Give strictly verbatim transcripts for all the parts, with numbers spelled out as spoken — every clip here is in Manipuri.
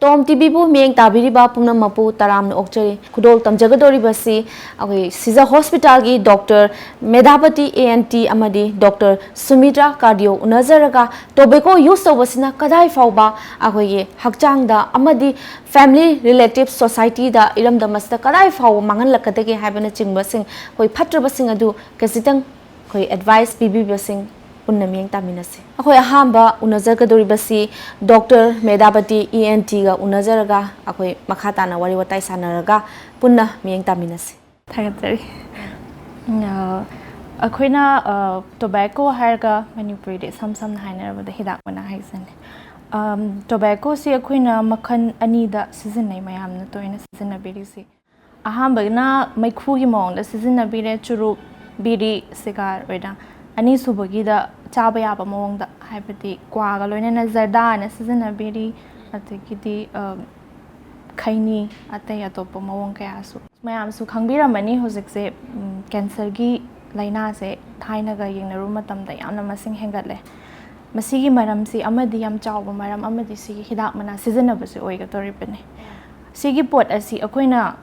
ꯇꯣꯝ ꯇꯤꯚꯤꯕꯨ ꯃꯤꯠꯌꯦꯡ ꯇꯥꯕꯤꯔꯤꯕ ꯄꯨꯝꯅꯃꯛꯄꯨ ꯇꯔꯥꯝꯅ ꯑꯣꯛꯆꯔꯤ꯫ ꯈꯨꯗꯣꯜ ꯇꯝꯖꯒꯗꯧꯔꯤꯕꯁꯤ ꯑꯩꯈꯣꯏ ꯁꯤꯖ ꯍꯣꯁꯄꯤꯇꯥꯜꯒꯤ ꯗꯣꯛꯇꯔ ꯃꯦꯙꯥꯕꯇꯤ ꯑꯦ ꯑꯦꯟ ꯇꯤ ꯑꯃꯗꯤ ꯗꯣꯛꯇꯔ ꯁꯨꯃꯤꯇ꯭ꯔꯥ ꯀꯥꯔꯗꯤꯑꯣ ꯎꯅꯖꯔꯒ ꯇꯣꯕꯦꯀꯣ ꯌꯨꯁ ꯇꯧꯕꯁꯤꯅ ꯀꯗꯥꯏ ꯐꯥꯎꯕ ꯑꯩꯈꯣꯏꯒꯤ ꯍꯛꯆꯥꯡꯗ ꯑꯃꯗꯤ ꯐꯦꯃꯤꯂꯤ ꯔꯤꯂꯦꯇꯤꯚ ꯁꯣꯁꯥꯏꯇꯤꯗ, ꯏꯔꯝꯗꯝ ꯑꯁꯤꯗ ꯀꯗꯥꯏ ꯐꯥꯎꯕ ꯃꯥꯡꯍꯜꯂꯛꯀꯗꯒꯦ ꯍꯥꯏꯕꯅꯆꯤꯡꯕꯁꯤꯡ, ꯑꯩꯈꯣꯏ ꯐꯠꯇ꯭ꯔꯕꯁꯤꯡ ꯑꯗꯨ ꯈꯖꯤꯛꯇꯪ ꯑꯩꯈꯣꯏ ꯑꯦꯗꯚꯥꯏꯁ ꯄꯤꯕꯤꯕꯁꯤꯡ ꯄꯨꯟꯅ ꯃꯤꯠꯌꯦꯡ ꯇꯥꯃꯤꯟꯅꯁꯤ꯫ ꯑꯩꯈꯣꯏ ꯑꯍꯥꯟꯕ ꯎꯅꯖꯒꯗꯧꯔꯤꯕꯁꯤ ꯗꯣꯛꯇꯔ ꯃꯦꯙꯥꯕꯇꯤ ꯏ ꯑꯦꯟ ꯇꯤꯒ ꯎꯅꯖꯔꯒ ꯑꯩꯈꯣꯏ ꯃꯈꯥ ꯇꯥꯅ ꯋꯥꯔꯤ ꯋꯥꯇꯥꯏ ꯁꯥꯟꯅꯔꯒ ꯄꯨꯟꯅ ꯃꯤꯠꯌꯦꯡ ꯇꯥꯃꯤꯟꯅꯁꯤ꯫ ꯊꯥꯒꯠꯆꯔꯤ꯫ ꯑ, ꯑꯩꯈꯣꯏꯅ ꯇꯣꯕꯦꯀꯣ ꯍꯥꯏꯔꯒ ꯃꯅꯤꯄꯨꯔꯤꯗ ꯏꯁꯝ ꯁꯝꯅ ꯍꯥꯏꯅꯔꯕꯗ ꯍꯤꯗꯥꯛ ꯃꯅꯥ ꯍꯥꯏꯁꯤꯅꯤ꯫ ꯇꯣꯕꯦꯀꯣꯁꯤ ꯑꯩꯈꯣꯏꯅ ꯃꯈꯜ ꯑꯅꯤꯗ ꯁꯤꯖꯤꯟꯅꯩ, ꯃꯌꯥꯝꯅ ꯇꯣꯏꯅ ꯁꯤꯖꯤꯟꯅꯕꯤꯔꯤꯁꯤ꯫ ꯑꯍꯥꯟꯕꯅ ꯃꯩꯈꯨꯒꯤ ꯃꯑꯣꯡꯗ ꯁꯤꯖꯤꯟꯅꯕꯤꯔꯦ, ꯆꯨꯔꯨꯞ, ꯕꯤꯔꯤ, ꯁꯤꯒꯥꯔ ꯑꯣꯏꯅ꯫ ꯑꯅꯤꯁꯨꯕꯒꯤꯗ ꯆꯥꯕ ꯌꯥꯕ ꯃꯑꯣꯡꯗ, ꯍꯥꯏꯕꯗꯤ ꯀ꯭ꯋꯥꯒ ꯂꯣꯏꯅꯅ ꯖꯔꯗꯥꯅ ꯁꯤꯖꯤꯟꯅꯕꯤꯔꯤ, ꯑꯗꯒꯤꯗꯤ ꯑ, ꯈꯩꯅꯤ, ꯑꯇꯩ ꯑꯇꯣꯞꯄ ꯃꯑꯣꯡ ꯀꯌꯥꯁꯨ꯫ ꯃꯌꯥꯝꯁꯨ ꯈꯪꯕꯤꯔꯝꯃꯅꯤ, ꯍꯧꯖꯤꯛꯁꯦ ꯎꯝ, ꯀꯦꯟꯁꯔꯒꯤ ꯂꯥꯏꯅꯥꯁꯦ ꯊꯥꯏꯅꯒ ꯌꯦꯡꯅꯔꯨꯕ ꯃꯇꯝꯗ ꯌꯥꯝꯅ ꯃꯁꯤꯡ ꯍꯦꯟꯒꯠꯂꯦ꯫ ꯃꯁꯤꯒꯤ ꯃꯔꯝꯁꯤ ꯑꯃꯗꯤ ꯌꯥꯝ ꯆꯥꯎꯕ ꯃꯔꯝ ꯑꯃꯗꯤ ꯁꯤꯒꯤ ꯍꯤꯗꯥꯛ ꯃꯅꯥ ꯁꯤꯖꯤꯟꯅꯕꯁꯦ ꯑꯣꯏꯒꯗꯧꯔꯤꯕꯅꯤ꯫ ꯁꯤꯒꯤ ꯄꯣꯠ ꯑꯁꯤ ꯑꯩꯈꯣꯏꯅ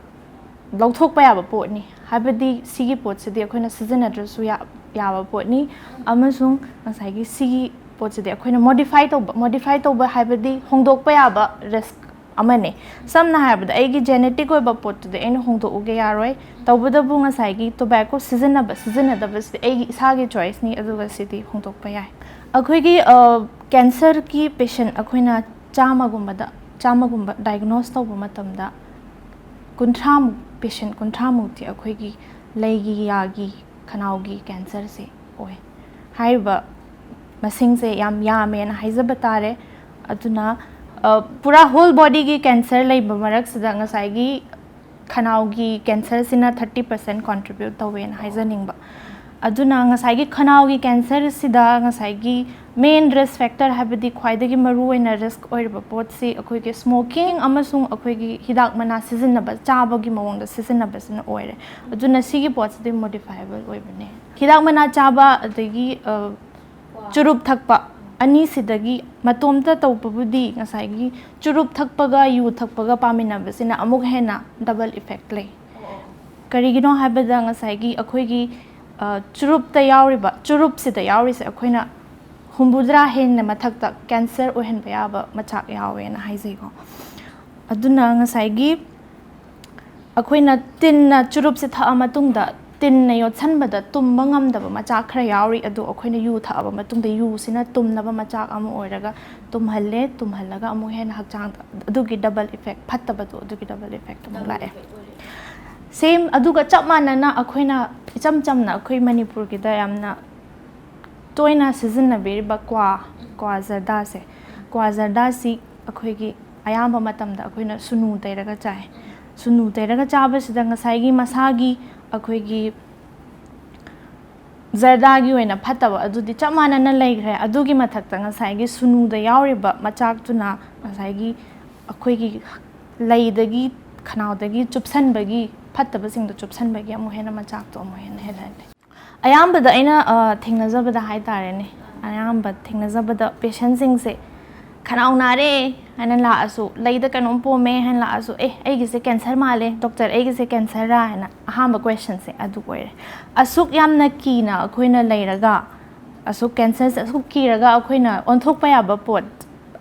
ꯂꯧꯊꯣꯛꯄ ꯌꯥꯕ ꯄꯣꯠꯅꯤ, ꯍꯥꯏꯕꯗꯤ ꯁꯤꯒꯤ ꯄꯣꯠꯁꯤꯗꯤ ꯑꯩꯈꯣꯏꯅ ꯁꯤꯖꯤꯟꯅꯗ꯭ꯔꯁꯨ ꯌꯥ- ꯌꯥꯕ ꯄꯣꯠꯅꯤ꯫ ꯑꯃꯁꯨꯡ ꯉꯁꯥꯏꯒꯤ ꯁꯤꯒꯤ ꯄꯣꯠꯁꯤꯗꯤ ꯑꯩꯈꯣꯏꯅ ꯃꯣꯗꯤꯐꯥꯏ ꯇꯧꯕ, ꯃꯣꯗꯤꯐꯥꯏ ꯇꯧꯕ ꯍꯥꯏꯕꯗꯤ ꯍꯣꯡꯗꯣꯛꯄ ꯌꯥꯕ ꯔꯤꯁꯛ ꯑꯃꯅꯤ꯫ ꯁꯝꯅ ꯍꯥꯏꯔꯕꯗ, ꯑꯩꯒꯤ ꯖꯦꯅꯦꯇꯤꯛ ꯑꯣꯏꯕ ꯄꯣꯠꯇꯨꯗꯤ ꯑꯩꯅ ꯍꯣꯡꯗꯣꯛꯎꯒꯦ ꯌꯥꯔꯣꯏ꯫ ꯇꯧꯕꯇꯕꯨ ꯉꯁꯥꯏꯒꯤ ꯇꯣꯕꯦꯀꯣ ꯁꯤꯖꯤꯟꯅꯕ ꯁꯤꯖꯤꯟꯅꯗꯕꯁꯤꯗꯤ ꯑꯩꯒꯤ ꯏꯁꯥꯒꯤ ꯆꯣꯏꯁꯅꯤ, ꯑꯗꯨꯒ ꯁꯤꯗꯤ ꯍꯣꯡꯗꯣꯛꯄ ꯌꯥꯏ꯫ ꯑꯩꯈꯣꯏꯒꯤ ꯀꯦꯟꯁꯔꯒꯤ ꯄꯦꯁꯦꯟ ꯑꯩꯈꯣꯏꯅ ꯆꯥꯝꯃꯒꯨꯝꯕꯗ, ꯆꯥꯝꯃꯒꯨꯝꯕ ꯗꯥꯏꯒꯅꯣꯁ ꯇꯧꯕ ꯃꯇꯝꯗ ꯀꯨꯟꯊ꯭ꯔꯥꯃꯨꯛ, ꯄꯦꯁꯦꯟ ꯀꯨꯟꯊ꯭ꯔꯥꯃꯨꯛꯇꯤ ꯑꯩꯈꯣꯏꯒꯤ ꯂꯩꯒꯤ, ꯌꯥꯒꯤ, ꯈꯅꯥꯎꯒꯤ ꯀꯦꯟꯁꯔꯁꯦ ꯑꯣꯏ꯫ ꯍꯥꯏꯔꯤꯕ ꯃꯁꯤꯡꯁꯦ ꯌꯥꯝ ꯌꯥꯝꯃꯦꯅ ꯍꯥꯏꯖꯕ ꯇꯥꯔꯦ꯫ ꯑꯗꯨꯅ ꯄꯨꯔꯥ ꯍꯣꯜ ꯕꯣꯗꯤꯒꯤ ꯀꯦꯟꯁꯔ ꯂꯩꯕ ꯃꯔꯛꯁꯤꯗ ꯉꯁꯥꯏꯒꯤ ꯈꯅꯥꯎꯒꯤ ꯀꯦꯟꯁꯔꯁꯤꯅ ꯊꯥꯔꯇꯤ ꯄꯥꯔꯁꯦꯟ ꯀꯣꯟꯇ꯭ꯔꯤꯕ꯭ꯌꯨꯠ ꯇꯧꯋꯦꯅ ꯍꯥꯏꯖꯅꯤꯡꯕ꯫ ꯑꯗꯨꯅ ꯉꯁꯥꯏꯒꯤ ꯈꯅꯥꯎꯒꯤ ꯀꯦꯟꯁꯔꯁꯤꯗ ꯉꯁꯥꯏꯒꯤ ꯃꯦꯟ ꯔꯤꯁꯛ ꯐꯦꯛꯇꯔ, ꯍꯥꯏꯕꯗꯤ ꯈ꯭ꯋꯥꯏꯗꯒꯤ ꯃꯔꯨꯑꯣꯏꯅ ꯔꯤꯁꯛ ꯑꯣꯏꯔꯤꯕ ꯄꯣꯠꯁꯤ ꯑꯩꯈꯣꯏꯒꯤ ꯁ꯭ꯃꯣꯀꯤꯡ ꯑꯃꯁꯨꯡ ꯑꯩꯈꯣꯏꯒꯤ ꯍꯤꯗꯥꯛ ꯃꯅꯥ ꯁꯤꯖꯤꯟꯅꯕ, ꯆꯥꯕꯒꯤ ꯃꯑꯣꯡꯗ ꯁꯤꯖꯤꯟꯅꯕꯁꯤꯅ ꯑꯣꯏꯔꯦ꯫ ꯑꯗꯨꯅ ꯁꯤꯒꯤ ꯄꯣꯠꯁꯤꯗꯤ ꯃꯣꯗꯤꯐꯥꯏꯕꯜ ꯑꯣꯏꯕꯅꯦ꯫ ꯍꯤꯗꯥꯛ ꯃꯅꯥ ꯆꯥꯕ, ꯑꯗꯒꯤ ꯆꯨꯔꯨꯞ ꯊꯛꯄ, ꯑꯅꯤꯁꯤꯗꯒꯤ ꯃꯇꯣꯝꯇ ꯇꯧꯕꯕꯨꯗꯤ ꯉꯁꯥꯏꯒꯤ ꯆꯨꯔꯨꯞ ꯊꯛꯄꯒ ꯌꯨ ꯊꯛꯄꯒ ꯄꯥꯃꯤꯟꯅꯕꯁꯤꯅ ꯑꯃꯨꯛ ꯍꯦꯟꯅ double effect ꯂꯩ꯫ ꯀꯔꯤꯒꯤꯅꯣ ꯍꯥꯏꯕꯗ ꯉꯁꯥꯏꯒꯤ ꯑꯩꯈꯣꯏꯒꯤ, ꯑ, ꯆꯨꯔꯨꯞꯇ ꯌꯥꯎꯔꯤꯕ, ꯆꯨꯔꯨꯞꯁꯤꯗ ꯌꯥꯎꯔꯤꯁꯦ ꯑꯩꯈꯣꯏꯅ ꯍꯨꯝꯐꯨꯇꯔꯥ ꯍꯦꯟꯅ ꯃꯊꯛꯇ cancer ꯑꯣꯏꯍꯟꯕ ꯌꯥꯕ ꯃꯆꯥꯛ ꯌꯥꯎꯋꯦꯅ ꯍꯥꯏꯖꯩꯀꯣ꯫ ꯑꯗꯨꯅ ꯉꯁꯥꯏꯒꯤ ꯑꯩꯈꯣꯏꯅ ꯇꯤꯟꯅ ꯆꯨꯔꯨꯞꯁꯦ ꯊꯛꯑ ꯃꯇꯨꯡꯗ ꯇꯤꯟꯅ ꯌꯣꯠꯁꯟꯕꯗ ꯇꯨꯝꯕ ꯉꯝꯗꯕ ꯃꯆꯥꯛ ꯈꯔ ꯌꯥꯎꯔꯤ, ꯑꯗꯨ ꯑꯩꯈꯣꯏꯅ ꯌꯨ ꯊꯛꯑꯕ ꯃꯇꯨꯡꯗ ꯌꯨꯁꯤꯅ ꯇꯨꯝꯅꯕ ꯃꯆꯥꯛ ꯑꯃ ꯑꯣꯏꯔꯒ ꯇꯨꯝꯍꯜꯂꯦ, ꯇꯨꯝꯍꯜꯂꯒ ꯑꯃꯨꯛ ꯍꯦꯟꯅ ꯍꯛꯆꯥꯡꯗ ꯑꯗꯨꯒꯤ double effect, ꯐꯠꯇꯕꯗꯣ ꯑꯗꯨꯒꯤ double effect ꯑꯃꯨꯛ ꯂꯥꯛꯑꯦ꯫ Same ꯑꯗꯨꯒ ꯆꯞ ꯃꯥꯟꯅꯅ ꯑꯩꯈꯣꯏꯅ ꯏꯆꯝ ꯆꯝꯅ ꯑꯩꯈꯣꯏ ꯃꯅꯤꯄꯨꯔꯒꯤꯗ ꯌꯥꯝꯅ ꯇꯣꯏꯅ ꯁꯤꯖꯤꯟꯅꯕꯤꯔꯤꯕ ꯀ꯭ꯋꯥ, ꯀ꯭ꯋꯥ ꯖꯔꯗꯥꯁꯦ, ꯀ꯭ꯋꯥ ꯖꯔꯗꯥꯁꯤ ꯑꯩꯈꯣꯏꯒꯤ ꯑꯌꯥꯝꯕ ꯃꯇꯝꯗ ꯑꯩꯈꯣꯏꯅ ꯁꯨꯅꯨ ꯇꯩꯔꯒ ꯆꯥꯏ꯫ ꯁꯨꯅꯨ ꯇꯩꯔꯒ ꯆꯥꯕꯁꯤꯗ ꯉꯁꯥꯏꯒꯤ ꯃꯁꯥꯒꯤ ꯑꯩꯈꯣꯏꯒꯤ ꯖꯔꯗꯥꯒꯤ ꯑꯣꯏꯅ ꯐꯠꯇꯕ ꯑꯗꯨꯗꯤ ꯆꯞ ꯃꯥꯟꯅꯅ ꯂꯩꯈ꯭ꯔꯦ꯫ ꯑꯗꯨꯒꯤ ꯃꯊꯛꯇ ꯉꯁꯥꯏꯒꯤ ꯁꯨꯅꯨꯗ ꯌꯥꯎꯔꯤꯕ ꯃꯆꯥꯛꯇꯨꯅ ꯉꯁꯥꯏꯒꯤ ꯑꯩꯈꯣꯏꯒꯤ ꯂꯩꯗꯒꯤ, ꯈꯅꯥꯎꯗꯒꯤ ꯆꯨꯞꯁꯟꯕꯒꯤ, ꯐꯠꯇꯕꯁꯤꯡꯗꯣ ꯆꯨꯞꯁꯟꯕꯒꯤ ꯑꯃꯨꯛ ꯍꯦꯟꯅ ꯃꯆꯥꯛꯇꯣ ꯑꯃꯨꯛ ꯍꯦꯟꯅ ꯍꯦꯜꯍꯜꯂꯦ꯫ ꯑꯌꯥꯝꯕꯗ ꯑꯩꯅ, ꯑ, ꯊꯦꯡꯅꯖꯕꯗ ꯍꯥꯏꯇꯥꯔꯦꯅꯦ, ꯑꯌꯥꯝꯕ ꯊꯦꯡꯅꯖꯕꯗ patientꯁꯤꯡꯁꯦ ꯈꯅꯥꯎ ꯅꯥꯔꯦ ꯍꯥꯏꯅ ꯂꯥꯛꯑꯁꯨ, ꯂꯩꯗ ꯀꯩꯅꯣꯝ ꯄꯣꯝꯃꯦ ꯍꯥꯏꯅ ꯂꯥꯛꯑꯁꯨ, "ꯑꯦ, ꯑꯩꯒꯤꯁꯦ cancer ꯃꯥꯜꯂꯦ, doctor, ꯑꯩꯒꯤꯁꯦ cancerꯔꯥ?" ꯍꯥꯏꯅ ꯑꯍꯥꯟꯕ questionꯁꯦ ꯑꯗꯨ ꯑꯣꯏꯔꯦ꯫ ꯑꯁꯨꯛ ꯌꯥꯝꯅ ꯀꯤꯅ ꯑꯩꯈꯣꯏꯅ ꯂꯩꯔꯒ, ꯑꯁꯨꯛ cancerꯁꯦ ꯑꯁꯨꯛ ꯀꯤꯔꯒ ꯑꯩꯈꯣꯏꯅ ꯑꯣꯟꯊꯣꯛꯄ ꯌꯥꯕ ꯄꯣꯠ,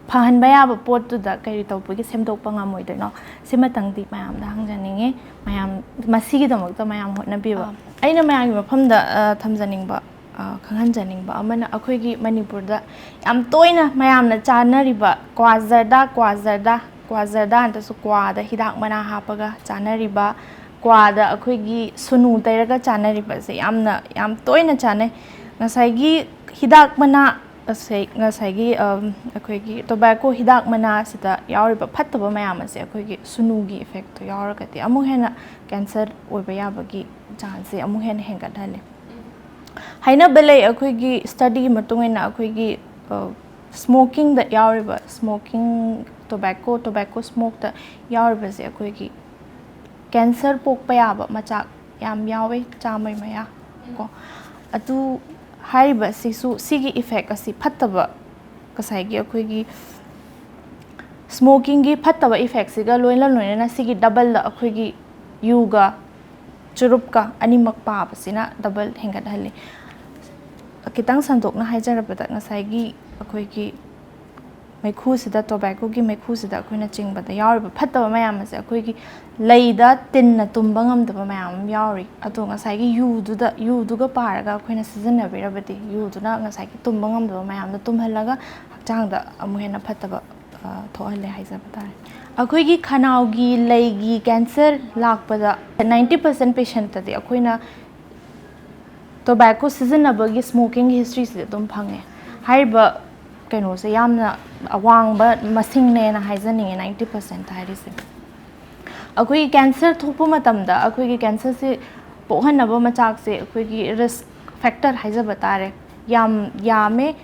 ꯐꯍꯟꯕ ꯌꯥꯕ ꯄꯣꯠꯇꯨꯗ ꯀꯔꯤ ꯇꯧꯕꯒꯤ ꯁꯦꯝꯗꯣꯛꯄ ꯉꯝꯃꯣꯏꯗꯣꯏꯅꯣ? ꯁꯤꯃꯇꯪꯗꯤ ꯃꯌꯥꯝꯗ ꯍꯪꯖꯅꯤꯡꯉꯤ꯫ ꯃꯌꯥꯝ ꯃꯁꯤꯒꯤꯗꯃꯛꯇ ꯃꯌꯥꯝ ꯍꯣꯠꯅꯕꯤꯕ꯫ ꯑꯥ꯫ ꯑꯩꯅ ꯃꯌꯥꯝꯒꯤ ꯃꯐꯝꯗ, ꯑ, ꯊꯝꯖꯅꯤꯡꯕ, ꯑ, ꯈꯪꯍꯟꯖꯅꯤꯡꯕ ꯑꯃꯅ, ꯑꯩꯈꯣꯏꯒꯤ ꯃꯅꯤꯄꯨꯔꯗ ꯌꯥꯝ ꯇꯣꯏꯅ ꯃꯌꯥꯝꯅ ꯆꯥꯅꯔꯤꯕ ꯀ꯭ꯋꯥ ꯖꯔꯗꯥ, ꯀ꯭ꯋꯥ ꯖꯔꯗꯥ, ꯀ꯭ꯋꯥ ꯖꯔꯗꯥ ꯅꯠꯇ꯭ꯔꯁꯨ ꯀ꯭ꯋꯥꯗ ꯍꯤꯗꯥꯛ ꯃꯅꯥ ꯍꯥꯞꯄꯒ ꯆꯥꯅꯔꯤꯕ, ꯀ꯭ꯋꯥꯗ ꯑꯩꯈꯣꯏꯒꯤ ꯁꯨꯅꯨ ꯇꯩꯔꯒ ꯆꯥꯅꯔꯤꯕꯁꯦ ꯌꯥꯝꯅ, ꯌꯥꯝ ꯇꯣꯏꯅ ꯆꯥꯅꯩ꯫ ꯉꯁꯥꯏꯒꯤ ꯍꯤꯗꯥꯛ ꯃꯅꯥ ꯑꯁꯦ-, ꯉꯁꯥꯏꯒꯤ, ꯑꯝ, ꯑꯩꯈꯣꯏꯒꯤ tobacco ꯍꯤꯗꯥꯛ ꯃꯅꯥꯁꯤꯗ ꯌꯥꯎꯔꯤꯕ ꯐꯠꯇꯕ ꯃꯌꯥꯝ ꯑꯁꯦ ꯑꯩꯈꯣꯏꯒꯤ ꯁꯨꯅꯨꯒꯤ effectꯇꯣ ꯌꯥꯎꯔꯒꯗꯤ ꯑꯃꯨꯛ ꯍꯦꯟꯅ cancer ꯑꯣꯏꯕ ꯌꯥꯕꯒꯤ chanceꯁꯦ ꯑꯃꯨꯛ ꯍꯦꯟꯅ ꯍꯦꯟꯒꯠꯍꯜꯂꯦ꯫ ꯍꯥꯏꯅꯕ ꯂꯩ, ꯑꯩꯈꯣꯏꯒꯤ studyꯒꯤ ꯃꯇꯨꯡ ꯏꯟꯅ ꯑꯩꯈꯣꯏꯒꯤ, ꯑ, smokingꯗ ꯌꯥꯎꯔꯤꯕ, smoking, tobacco, tobacco smokeꯇ ꯌꯥꯎꯔꯤꯕꯁꯦ ꯑꯩꯈꯣꯏꯒꯤ cancer ꯄꯣꯛꯄ ꯌꯥꯕ ꯃꯆꯥꯛ ꯌꯥꯝ ꯌꯥꯎꯋꯦ, ꯆꯥꯝꯃꯩ ꯃꯌꯥ ꯀꯣ꯫ ꯑꯗꯨ ꯍꯥꯏꯔꯤꯕ ꯑꯁꯤꯁꯨ, ꯁꯤꯒꯤ effect ꯑꯁꯤ ꯐꯠꯇꯕ ꯉꯁꯥꯏꯒꯤ ꯑꯩꯈꯣꯏꯒꯤ ꯁ꯭ꯃꯣꯀꯤꯡꯒꯤ ꯐꯠꯇꯕ ꯏꯐꯦꯛꯁꯤꯒ ꯂꯣꯏꯅ ꯂꯣꯏꯅꯅ ꯁꯤꯒꯤ ꯗꯕꯜꯗ ꯑꯩꯈꯣꯏꯒꯤ ꯌꯨꯒ ꯆꯨꯔꯨꯞꯀ ꯑꯅꯤꯃꯛ ꯄꯥꯕꯁꯤꯅ ꯗꯕꯜ ꯍꯦꯟꯒꯠꯍꯜꯂꯤ꯫ ꯈꯤꯇꯪ ꯁꯟꯗꯣꯛꯅ ꯍꯥꯏꯖꯔꯕꯗ, ꯉꯁꯥꯏꯒꯤ ꯑꯩꯈꯣꯏꯒꯤ ꯃꯩꯈꯨꯁꯤꯗ, ꯇꯣꯕꯦꯀꯣꯒꯤ ꯃꯩꯈꯨꯁꯤꯗ ꯑꯩꯈꯣꯏꯅ ꯆꯤꯡꯕꯗ ꯌꯥꯎꯔꯤꯕ ꯐꯠꯇꯕ ꯃꯌꯥꯝ ꯑꯁꯦ, ꯑꯩꯈꯣꯏꯒꯤ ꯂꯩꯗ ꯇꯤꯟꯅ ꯇꯨꯝꯕ ꯉꯝꯗꯕ ꯃꯌꯥꯝ ꯑꯃ ꯌꯥꯎꯔꯤ꯫ ꯑꯗꯣ ꯉꯁꯥꯏꯒꯤ ꯌꯨꯗꯨꯗ, ꯌꯨꯗꯨꯒ ꯄꯥꯔꯒ ꯑꯩꯈꯣꯏꯅ ꯁꯤꯖꯤꯟꯅꯕꯤꯔꯕꯗꯤ, ꯌꯨꯗꯨꯅ ꯉꯁꯥꯏꯒꯤ ꯇꯨꯝꯕ ꯉꯝꯗꯕ ꯃꯌꯥꯝꯗꯣ ꯇꯨꯝꯍꯜꯂꯒ ꯍꯛꯆꯥꯡꯗ ꯑꯃꯨꯛ ꯍꯦꯟꯅ ꯐꯠꯇꯕ, ꯑ, ꯊꯣꯛꯍꯜꯂꯦ ꯍꯥꯏꯖꯕ ꯇꯥꯔꯦ꯫ ꯑꯩꯈꯣꯏꯒꯤ ꯈꯅꯥꯎꯒꯤ ꯂꯩꯒꯤ ꯀꯦꯟꯁꯔ ꯂꯥꯛꯄꯗ ninety percent patientꯇꯗꯤ ꯑꯩꯈꯣꯏꯅ ꯇꯣꯕꯦꯀꯣ ꯁꯤꯖꯤꯟꯅꯕꯒꯤ, ꯁ꯭ꯃꯣꯀꯤꯡꯒꯤ ꯍꯤꯁꯇ꯭ꯔꯤꯁꯤꯗꯤ ꯑꯗꯨꯝ ꯐꯪꯉꯦ꯫ ꯍꯥꯏꯔꯤꯕ ꯀꯩꯅꯣꯁꯦ ꯌꯥꯝꯅ ꯑꯋꯥꯡꯕ ꯃꯁꯤꯡꯅꯦꯅ ꯍꯥꯏꯖꯅꯤꯡꯉꯦ, ninety percent ꯍꯥꯏꯔꯤꯁꯦ꯫ ꯑꯩꯈꯣꯏꯒꯤ ꯀꯦꯟꯁꯔ ꯊꯣꯛꯄ ꯃꯇꯝꯗ, ꯑꯩꯈꯣꯏꯒꯤ ꯀꯦꯟꯁꯔꯁꯤ ꯄꯣꯛꯍꯟꯅꯕ ꯃꯆꯥꯛꯁꯦ ꯑꯩꯈꯣꯏꯒꯤ ꯔꯤꯁꯛ ꯐꯦꯛꯇꯔ ꯍꯥꯏꯖꯕ ꯇꯥꯔꯦ, ꯌꯥꯝ ꯌꯥꯝꯃꯦ꯫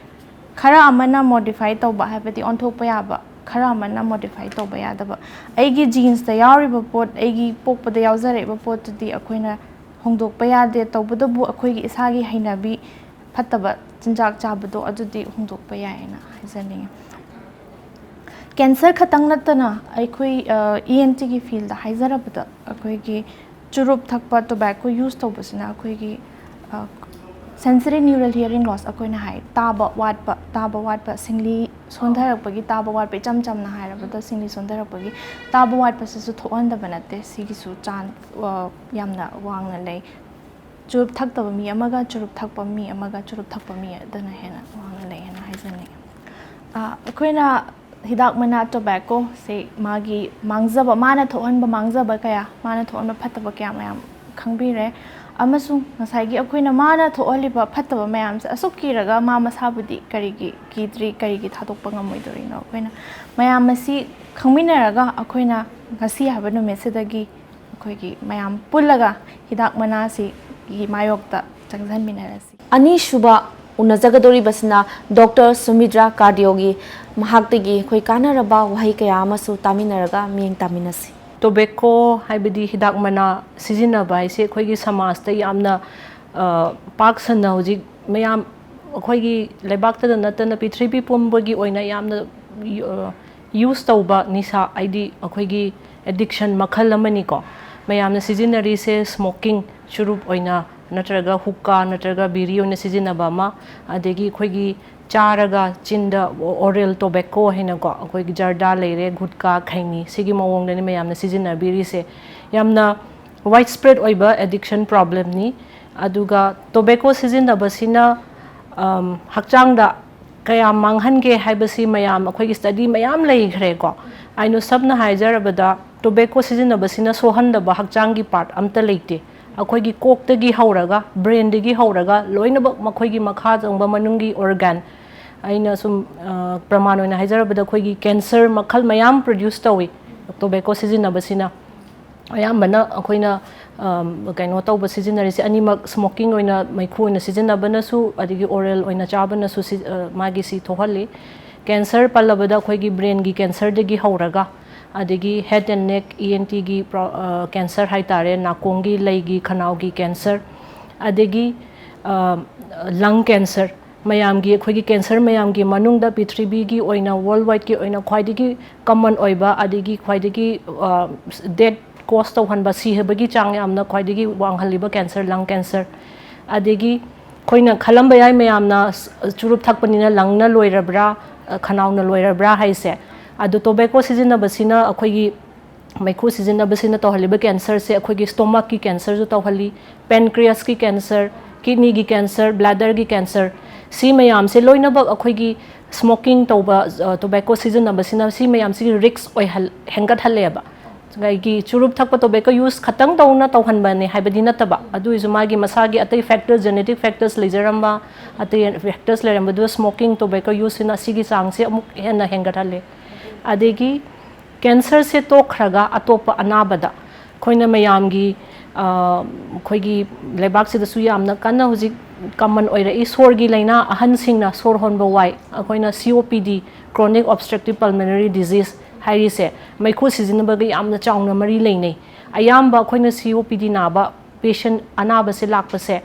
ꯈꯔ ꯑꯃꯅ ꯃꯣꯗꯤꯐꯥꯏ ꯇꯧꯕ, ꯍꯥꯏꯕꯗꯤ ꯑꯣꯟꯊꯣꯛꯄ ꯌꯥꯕ, ꯈꯔ ꯑꯃꯅ ꯃꯣꯗꯤꯐꯥꯏ ꯇꯧꯕ ꯌꯥꯗꯕ꯫ ꯑꯩꯒꯤ ꯖꯤꯟꯁꯇ ꯌꯥꯎꯔꯤꯕ ꯄꯣꯠ, ꯑꯩꯒꯤ ꯄꯣꯛꯄꯗ ꯌꯥꯎꯖꯔꯛꯏꯕ ꯄꯣꯠꯇꯨꯗꯤ ꯑꯩꯈꯣꯏꯅ ꯍꯣꯡꯗꯣꯛꯄ ꯌꯥꯗꯦ꯫ ꯇꯧꯕꯇꯕꯨ ꯑꯩꯈꯣꯏꯒꯤ ꯏꯁꯥꯒꯤ ꯍꯩꯅꯕꯤ, ꯐꯠꯇꯕ ꯆꯤꯟꯖꯥꯛ ꯆꯥꯕꯗꯣ, ꯑꯗꯨꯗꯤ ꯍꯣꯡꯗꯣꯛꯄ ꯌꯥꯏꯌꯦꯅ ꯍꯥꯏꯖꯅꯤꯡꯉꯤ꯫ ꯀꯦꯟꯁꯔ ꯈꯛꯇꯪ ꯅꯠꯇꯅ ꯑꯩꯈꯣꯏ, ꯑ, ꯏ ꯑꯦꯟ ꯇꯤꯒꯤ ꯐꯤꯜꯗ ꯍꯥꯏꯖꯔꯕꯗ, ꯑꯩꯈꯣꯏꯒꯤ ꯆꯨꯔꯨꯞ ꯊꯛꯄ, ꯇꯣꯕꯦꯀꯣ ꯌꯨꯁ ꯇꯧꯕꯁꯤꯅ ꯑꯩꯈꯣꯏꯒꯤ, ꯑ, sensory neural hearing loss ꯑꯩꯈꯣꯏꯅ ꯍꯥꯏ, ꯇꯥꯕ ꯋꯥꯠꯄ, ꯇꯥꯕ ꯋꯥꯠꯄ, ꯁꯤꯡꯂꯤ ꯁꯣꯟꯊꯔꯛꯄꯒꯤ ꯇꯥꯕ ꯋꯥꯠꯄ, ꯏꯆꯝ ꯆꯝꯅ ꯍꯥꯏꯔꯕꯗ ꯁꯤꯡꯂꯤ ꯁꯣꯟꯊꯔꯛꯄꯒꯤ ꯇꯥꯕ ꯋꯥꯠꯄꯁꯤꯁꯨ ꯊꯣꯛꯍꯟꯗꯕ ꯅꯠꯇꯦ꯫ ꯁꯤꯒꯤꯁꯨ ꯆꯥꯟ-, ꯑ, ꯌꯥꯝꯅ ꯋꯥꯡꯅ ꯂꯩ꯫ ꯆꯨꯔꯨꯞ ꯊꯛꯇꯕ ꯃꯤ ꯑꯃꯒ ꯆꯨꯔꯨꯞ ꯊꯛꯄ ꯃꯤ ꯑꯃꯒ ꯆꯨꯔꯨꯞ ꯊꯛꯄ ꯃꯤ ꯑꯗꯨꯅ ꯍꯦꯟꯅ ꯋꯥꯡꯅ ꯂꯩ ꯍꯥꯏꯅ ꯍꯥꯏꯖꯅꯤꯡꯉꯤ꯫ ꯑ, ꯑꯩꯈꯣꯏꯅ ꯍꯤꯗꯥꯛ ꯃꯅꯥ ꯇꯣꯕꯦꯀꯣꯁꯦ ꯃꯥꯒꯤ ꯃꯥꯡꯖꯕ, ꯃꯥꯅ ꯊꯣꯛꯍꯟꯕ ꯃꯥꯡꯖꯕ ꯀꯌꯥ, ꯃꯥꯅ ꯊꯣꯛꯍꯟꯕ ꯐꯠꯇꯕ ꯀꯌꯥ ꯃꯌꯥꯝ ꯈꯪꯕꯤꯔꯦ꯫ ꯑꯃꯁꯨꯡ ꯉꯁꯥꯏꯒꯤ ꯑꯩꯈꯣꯏꯅ ꯃꯥꯅ ꯊꯣꯛꯍꯜꯂꯤꯕ ꯐꯠꯇꯕ ꯃꯌꯥꯝꯁꯦ ꯑꯁꯨꯛ ꯀꯤꯔꯒ ꯃꯥ ꯃꯁꯥꯕꯨꯗꯤ ꯀꯔꯤꯒꯤ ꯀꯤꯗ꯭ꯔꯤ, ꯀꯔꯤꯒꯤ ꯊꯥꯗꯣꯛꯄ ꯉꯝꯃꯣꯏꯗꯧꯔꯤꯅꯣ? ꯑꯩꯈꯣꯏꯅ ꯃꯌꯥꯝ ꯑꯁꯤ ꯈꯪꯃꯤꯟꯅꯔꯒ ꯑꯩꯈꯣꯏꯅ ꯉꯁꯤ ꯍꯥꯏꯕ ꯅꯨꯃꯤꯠꯁꯤꯗꯒꯤ ꯑꯩꯈꯣꯏꯒꯤ ꯃꯌꯥꯝ ꯄꯨꯜꯂꯒ ꯍꯤꯗꯥꯛ ꯃꯅꯥꯁꯤꯒꯤ ꯃꯥꯌꯣꯛꯇ ꯆꯪꯁꯤꯟꯃꯤꯟꯅꯔꯁꯤ꯫ ꯑꯅꯤꯁꯨꯕ ꯎꯅꯖꯒꯗꯧꯔꯤꯕꯁꯤꯅ ꯗꯣꯛꯇꯔ ꯁꯨꯃꯤꯗ꯭ꯔꯥ ꯀꯥꯔꯗꯤꯑꯣꯒꯤ, ꯃꯍꯥꯛꯇꯒꯤ ꯑꯩꯈꯣꯏ ꯀꯥꯟꯅꯔꯕ ꯋꯥꯍꯩ ꯀꯌꯥ ꯑꯃꯁꯨ ꯇꯥꯃꯤꯟꯅꯔꯒ ꯃꯤꯠꯌꯦꯡ ꯇꯥꯃꯤꯟꯅꯁꯤ꯫ ꯇꯣꯕꯦꯀꯣ ꯍꯥꯏꯕꯗꯤ ꯍꯤꯗꯥꯛ ꯃꯅꯥ ꯁꯤꯖꯤꯟꯅꯕ ꯍꯥꯏꯁꯦ ꯑꯩꯈꯣꯏꯒꯤ ꯁꯃꯥꯖꯇ ꯌꯥꯝꯅ, ꯑ, ꯄꯥꯛ ꯁꯟꯅ ꯍꯧꯖꯤꯛ ꯃꯌꯥꯝ ꯑꯩꯈꯣꯏꯒꯤ ꯂꯩꯕꯥꯛꯇꯗ ꯅꯠꯇꯅ ꯄ꯭ꯔꯤꯊꯤꯕꯤ ꯄꯨꯝꯕꯒꯤ ꯑꯣꯏꯅ ꯌꯥꯝꯅ ꯌꯨꯁ ꯇꯧꯕ ꯅꯤꯁꯥ, ꯍꯥꯏꯗꯤ ꯑꯩꯈꯣꯏꯒꯤ ꯑꯦꯗꯤꯛꯁꯟ ꯃꯈꯜ ꯑꯃꯅꯤꯀꯣ꯫ ꯃꯌꯥꯝꯅ ꯁꯤꯖꯤꯟꯅꯔꯤꯁꯦ ꯁ꯭ꯃꯣꯀꯤꯡ, ꯆꯨꯔꯨꯞ ꯑꯣꯏꯅ ꯅꯠꯇ꯭ꯔꯒ ꯍꯨꯛꯀꯥ ꯅꯠꯇ꯭ꯔꯒ ꯕꯤꯔꯤ ꯑꯣꯏꯅ ꯁꯤꯖꯤꯟꯅꯕ ꯑꯃ, ꯑꯗꯒꯤ ꯑꯩꯈꯣꯏꯒꯤ ꯆꯥꯔꯒ ꯆꯤꯟꯗ ꯑꯣꯔꯦꯜ ꯇꯣꯕꯦꯀꯣ ꯍꯥꯏꯅꯀꯣ, ꯑꯩꯈꯣꯏꯒꯤ ꯖꯔꯗꯥ ꯂꯩꯔꯦ, ꯒꯨꯠꯀꯥ, ꯈꯩꯅꯤ, ꯁꯤꯒꯤ ꯃꯑꯣꯡꯗꯅꯤ ꯃꯌꯥꯝꯅ ꯁꯤꯖꯤꯟꯅꯕꯤꯔꯤꯁꯦ꯫ ꯌꯥꯝꯅ ꯋꯥꯏꯗ ꯁ꯭ꯄ꯭ꯔꯦꯗ ꯑꯣꯏꯕ ꯑꯦꯗꯤꯛꯁꯟ ꯄ꯭ꯔꯣꯕ꯭ꯂꯦꯝꯅꯤ꯫ ꯑꯗꯨꯒ ꯇꯣꯕꯦꯀꯣ ꯁꯤꯖꯤꯟꯅꯕꯁꯤꯅ ꯍꯛꯆꯥꯡꯗ ꯀꯌꯥꯝ ꯃꯥꯡꯍꯟꯒꯦ ꯍꯥꯏꯕꯁꯤ ꯃꯌꯥꯝ, ꯑꯩꯈꯣꯏꯒꯤ ꯁ꯭ꯇꯗꯤ ꯃꯌꯥꯝ ꯂꯩꯈ꯭ꯔꯦꯀꯣ꯫ ꯑꯩꯅ ꯁꯝꯅ ꯍꯥꯏꯖꯔꯕꯗ, ꯇꯣꯕꯦꯀꯣ ꯁꯤꯖꯤꯟꯅꯕꯁꯤꯅ ꯁꯣꯛꯍꯟꯗꯕ ꯍꯛꯆꯥꯡꯒꯤ ꯄꯥꯔꯠ ꯑꯝꯇ ꯂꯩꯇꯦ꯫ ꯑꯩꯈꯣꯏꯒꯤ ꯀꯣꯛꯇꯒꯤ ꯍꯧꯔꯒ, ꯕ꯭ꯔꯦꯟꯗꯒꯤ ꯍꯧꯔꯒ, ꯂꯣꯏꯅꯃꯛ ꯃꯈꯣꯏꯒꯤ ꯃꯈꯥ ꯆꯪꯕ ꯃꯅꯨꯡꯒꯤ ꯑꯣꯔꯒꯥꯟ, ꯑꯩꯅ ꯁꯨꯝ ꯄ꯭ꯔꯃꯥꯟ ꯑꯣꯏꯅ ꯍꯥꯏꯖꯔꯕꯗ, ꯑꯩꯈꯣꯏꯒꯤ ꯀꯦꯟꯁꯔ ꯃꯈꯜ ꯃꯌꯥꯝ ꯄ꯭ꯔꯣꯗ꯭ꯌꯨꯁ ꯇꯧꯏ ꯇꯣꯕꯦꯀꯣ ꯁꯤꯖꯤꯟꯅꯕꯁꯤꯅ꯫ ꯑꯌꯥꯝꯕꯅ ꯑꯩꯈꯣꯏꯅ ꯀꯩꯅꯣ ꯇꯧꯕ, ꯁꯤꯖꯤꯟꯅꯔꯤꯁꯦ ꯑꯅꯤꯃꯛ, ꯁ꯭ꯃꯣꯀꯤꯡ ꯑꯣꯏꯅ, ꯃꯩꯈꯨ ꯑꯣꯏꯅ ꯁꯤꯖꯤꯟꯅꯕꯅꯁꯨ, ꯑꯗꯒꯤ ꯑꯣꯔꯦꯜ ꯑꯣꯏꯅ ꯆꯥꯕꯅꯁꯨ ꯃꯥꯒꯤ ꯁꯤ ꯊꯣꯛꯍꯜꯂꯤ꯫ ꯀꯦꯟꯁꯔ ꯄꯜꯂꯕꯗ ꯑꯩꯈꯣꯏꯒꯤ ꯕ꯭ꯔꯦꯟꯒꯤ ꯀꯦꯟꯁꯔꯗꯒꯤ ꯍꯧꯔꯒ, ꯑꯗꯒꯤ head and neck, E N ꯇꯤꯒꯤ ꯀꯦꯟꯁꯔ ꯍꯥꯏꯇꯥꯔꯦ, ꯅꯥꯀꯣꯡꯒꯤ, ꯂꯩꯒꯤ, ꯈꯅꯥꯎꯒꯤ ꯀꯦꯟꯁꯔ, ꯑꯗꯒꯤ ꯂꯪ ꯀꯦꯟꯁꯔ, ꯃꯌꯥꯝꯒꯤ, ꯑꯩꯈꯣꯏꯒꯤ ꯀꯦꯟꯁꯔ ꯃꯌꯥꯝꯒꯤ ꯃꯅꯨꯡꯗ ꯄ꯭ꯔꯤꯊꯤꯕꯤꯒꯤ ꯑꯣꯏꯅ, ꯋꯥꯔꯜ ꯋꯥꯏꯗꯀꯤ ꯑꯣꯏꯅ ꯈ꯭ꯋꯥꯏꯗꯒꯤ ꯀꯃꯟ ꯑꯣꯏꯕ, ꯑꯗꯒꯤ ꯈ꯭ꯋꯥꯏꯗꯒꯤ ꯗꯦꯠ ꯀꯣꯁ ꯇꯧꯍꯟꯕ, ꯁꯤꯕꯒꯤ ꯆꯥꯡ ꯌꯥꯝꯅ ꯈ꯭ꯋꯥꯏꯗꯒꯤ ꯋꯥꯡꯍꯜꯂꯤꯕ ꯀꯦꯟꯁꯔ, ꯂꯪ ꯀꯦꯟꯁꯔ꯫ ꯑꯗꯒꯤ ꯑꯩꯈꯣꯏꯅ ꯈꯜꯂꯝꯕ ꯌꯥꯏ, ꯃꯌꯥꯝꯅ ꯆꯨꯔꯨꯞ ꯊꯛꯄꯅꯤꯅ ꯂꯪꯅ ꯂꯣꯏꯔꯕ꯭ꯔꯥ, ꯈꯅꯥꯎꯅ ꯂꯣꯏꯔꯕ꯭ꯔꯥ ꯍꯥꯏꯁꯦ꯫ ꯑꯗꯣ ꯇꯣꯕꯦꯀꯣ ꯁꯤꯖꯤꯟꯅꯕꯁꯤꯅ, ꯑꯩꯈꯣꯏꯒꯤ ꯃꯩꯈꯨ ꯁꯤꯖꯤꯟꯅꯕꯁꯤꯅ ꯇꯧꯍꯜꯂꯤꯕ ꯀꯦꯟꯁꯔꯁꯦ ꯑꯩꯈꯣꯏꯒꯤ ꯁ꯭ꯇꯣꯃꯛꯀꯤ ꯀꯦꯟꯁꯔꯁꯨ ꯇꯧꯍꯜꯂꯤ, ꯄꯦꯟꯀ꯭ꯔꯤꯌꯁꯀꯤ ꯀꯦꯟꯁꯔ, ꯀꯤꯗꯅꯤꯒꯤ ꯀꯦꯟꯁꯔ, ꯕ꯭ꯂꯦꯗꯔꯒꯤ ꯀꯦꯟꯁꯔ, ꯁꯤ ꯃꯌꯥꯝꯁꯦ ꯂꯣꯏꯅꯃꯛ ꯑꯩꯈꯣꯏꯒꯤ ꯁ꯭ꯃꯣꯀꯤꯡ ꯇꯧꯕ, ꯇꯣꯕꯦꯀꯣ ꯁꯤꯖꯤꯟꯅꯕꯁꯤꯅ ꯁꯤ ꯃꯌꯥꯝꯁꯤꯒꯤ ꯔꯤꯛꯁ ꯑꯣꯏꯍꯜ-, ꯍꯦꯟꯒꯠꯍꯜꯂꯦꯕ꯫ ꯑꯩꯒꯤ ꯆꯨꯔꯨꯞ ꯊꯛꯄ, ꯇꯣꯕꯦꯀꯣ ꯌꯨꯁ ꯈꯛꯇꯪ ꯇꯧꯅ ꯇꯧꯍꯟꯕꯅꯦ ꯍꯥꯏꯕꯗꯤ ꯅꯠꯇꯕ, ꯑꯗꯨ ꯑꯣꯏꯔꯁꯨ ꯃꯥꯒꯤ ꯃꯁꯥꯒꯤ ꯑꯇꯩ ꯐꯦꯛꯇꯔ, ꯖꯦꯅꯦꯇꯤꯛ ꯐꯦꯛꯇꯔꯁ ꯂꯩꯖꯔꯝꯕ, ꯑꯇꯩ ꯐꯦꯛꯇꯔꯁ ꯂꯩꯔꯝꯕꯗꯨ ꯁ꯭ꯃꯣꯀꯤꯡ, ꯇꯣꯕꯦꯀꯣ ꯌꯨꯁꯁꯤꯅ ꯑꯁꯤꯒꯤ ꯆꯥꯡꯁꯦ ꯑꯃꯨꯛ ꯍꯦꯟꯅ ꯍꯦꯟꯒꯠꯍꯜꯂꯦ꯫ ꯑꯗꯒꯤ ꯀꯦꯟꯁꯔꯁꯦ ꯇꯣꯛꯈ꯭ꯔꯒ ꯑꯇꯣꯞꯄ ꯑꯅꯥꯕꯗ ꯑꯩꯈꯣꯏꯅ ꯃꯌꯥꯝꯒꯤ, ꯑ, ꯑꯩꯈꯣꯏꯒꯤ ꯂꯩꯕꯥꯛꯁꯤꯗꯁꯨ ꯌꯥꯝꯅ ꯀꯟꯅ ꯍꯧꯖꯤꯛ ꯀꯃꯟ ꯑꯣꯏꯔꯛꯏ, ꯁꯣꯔꯒꯤ ꯂꯥꯏꯅꯥ, ꯑꯍꯟꯁꯤꯡꯅ ꯁꯣꯔ ꯍꯣꯟꯕ ꯋꯥꯏ, ꯑꯩꯈꯣꯏꯅ ꯁꯤ ꯑꯣ ꯄꯤ ꯗꯤ, ꯀ꯭ꯔꯣꯅꯤꯛ ꯑꯣꯕꯁꯇ꯭ꯔꯛꯇꯤꯚ ꯄꯜꯃꯣꯅꯔꯤ ꯗꯤꯖꯤꯁ ꯍꯥꯏꯔꯤꯁꯦ, ꯃꯩꯈꯨ ꯁꯤꯖꯤꯟꯅꯕꯒ ꯌꯥꯝꯅ ꯆꯥꯎꯅ ꯃꯔꯤ ꯂꯩꯅꯩ꯫ ꯑꯌꯥꯝꯕ ꯑꯩꯈꯣꯏꯅ ꯁꯤ ꯑꯣ ꯄꯤ ꯗꯤ ꯅꯥꯕ ꯄꯦꯁꯦꯟ, ꯑꯅꯥꯕꯁꯦ ꯂꯥꯛꯄꯁꯦ,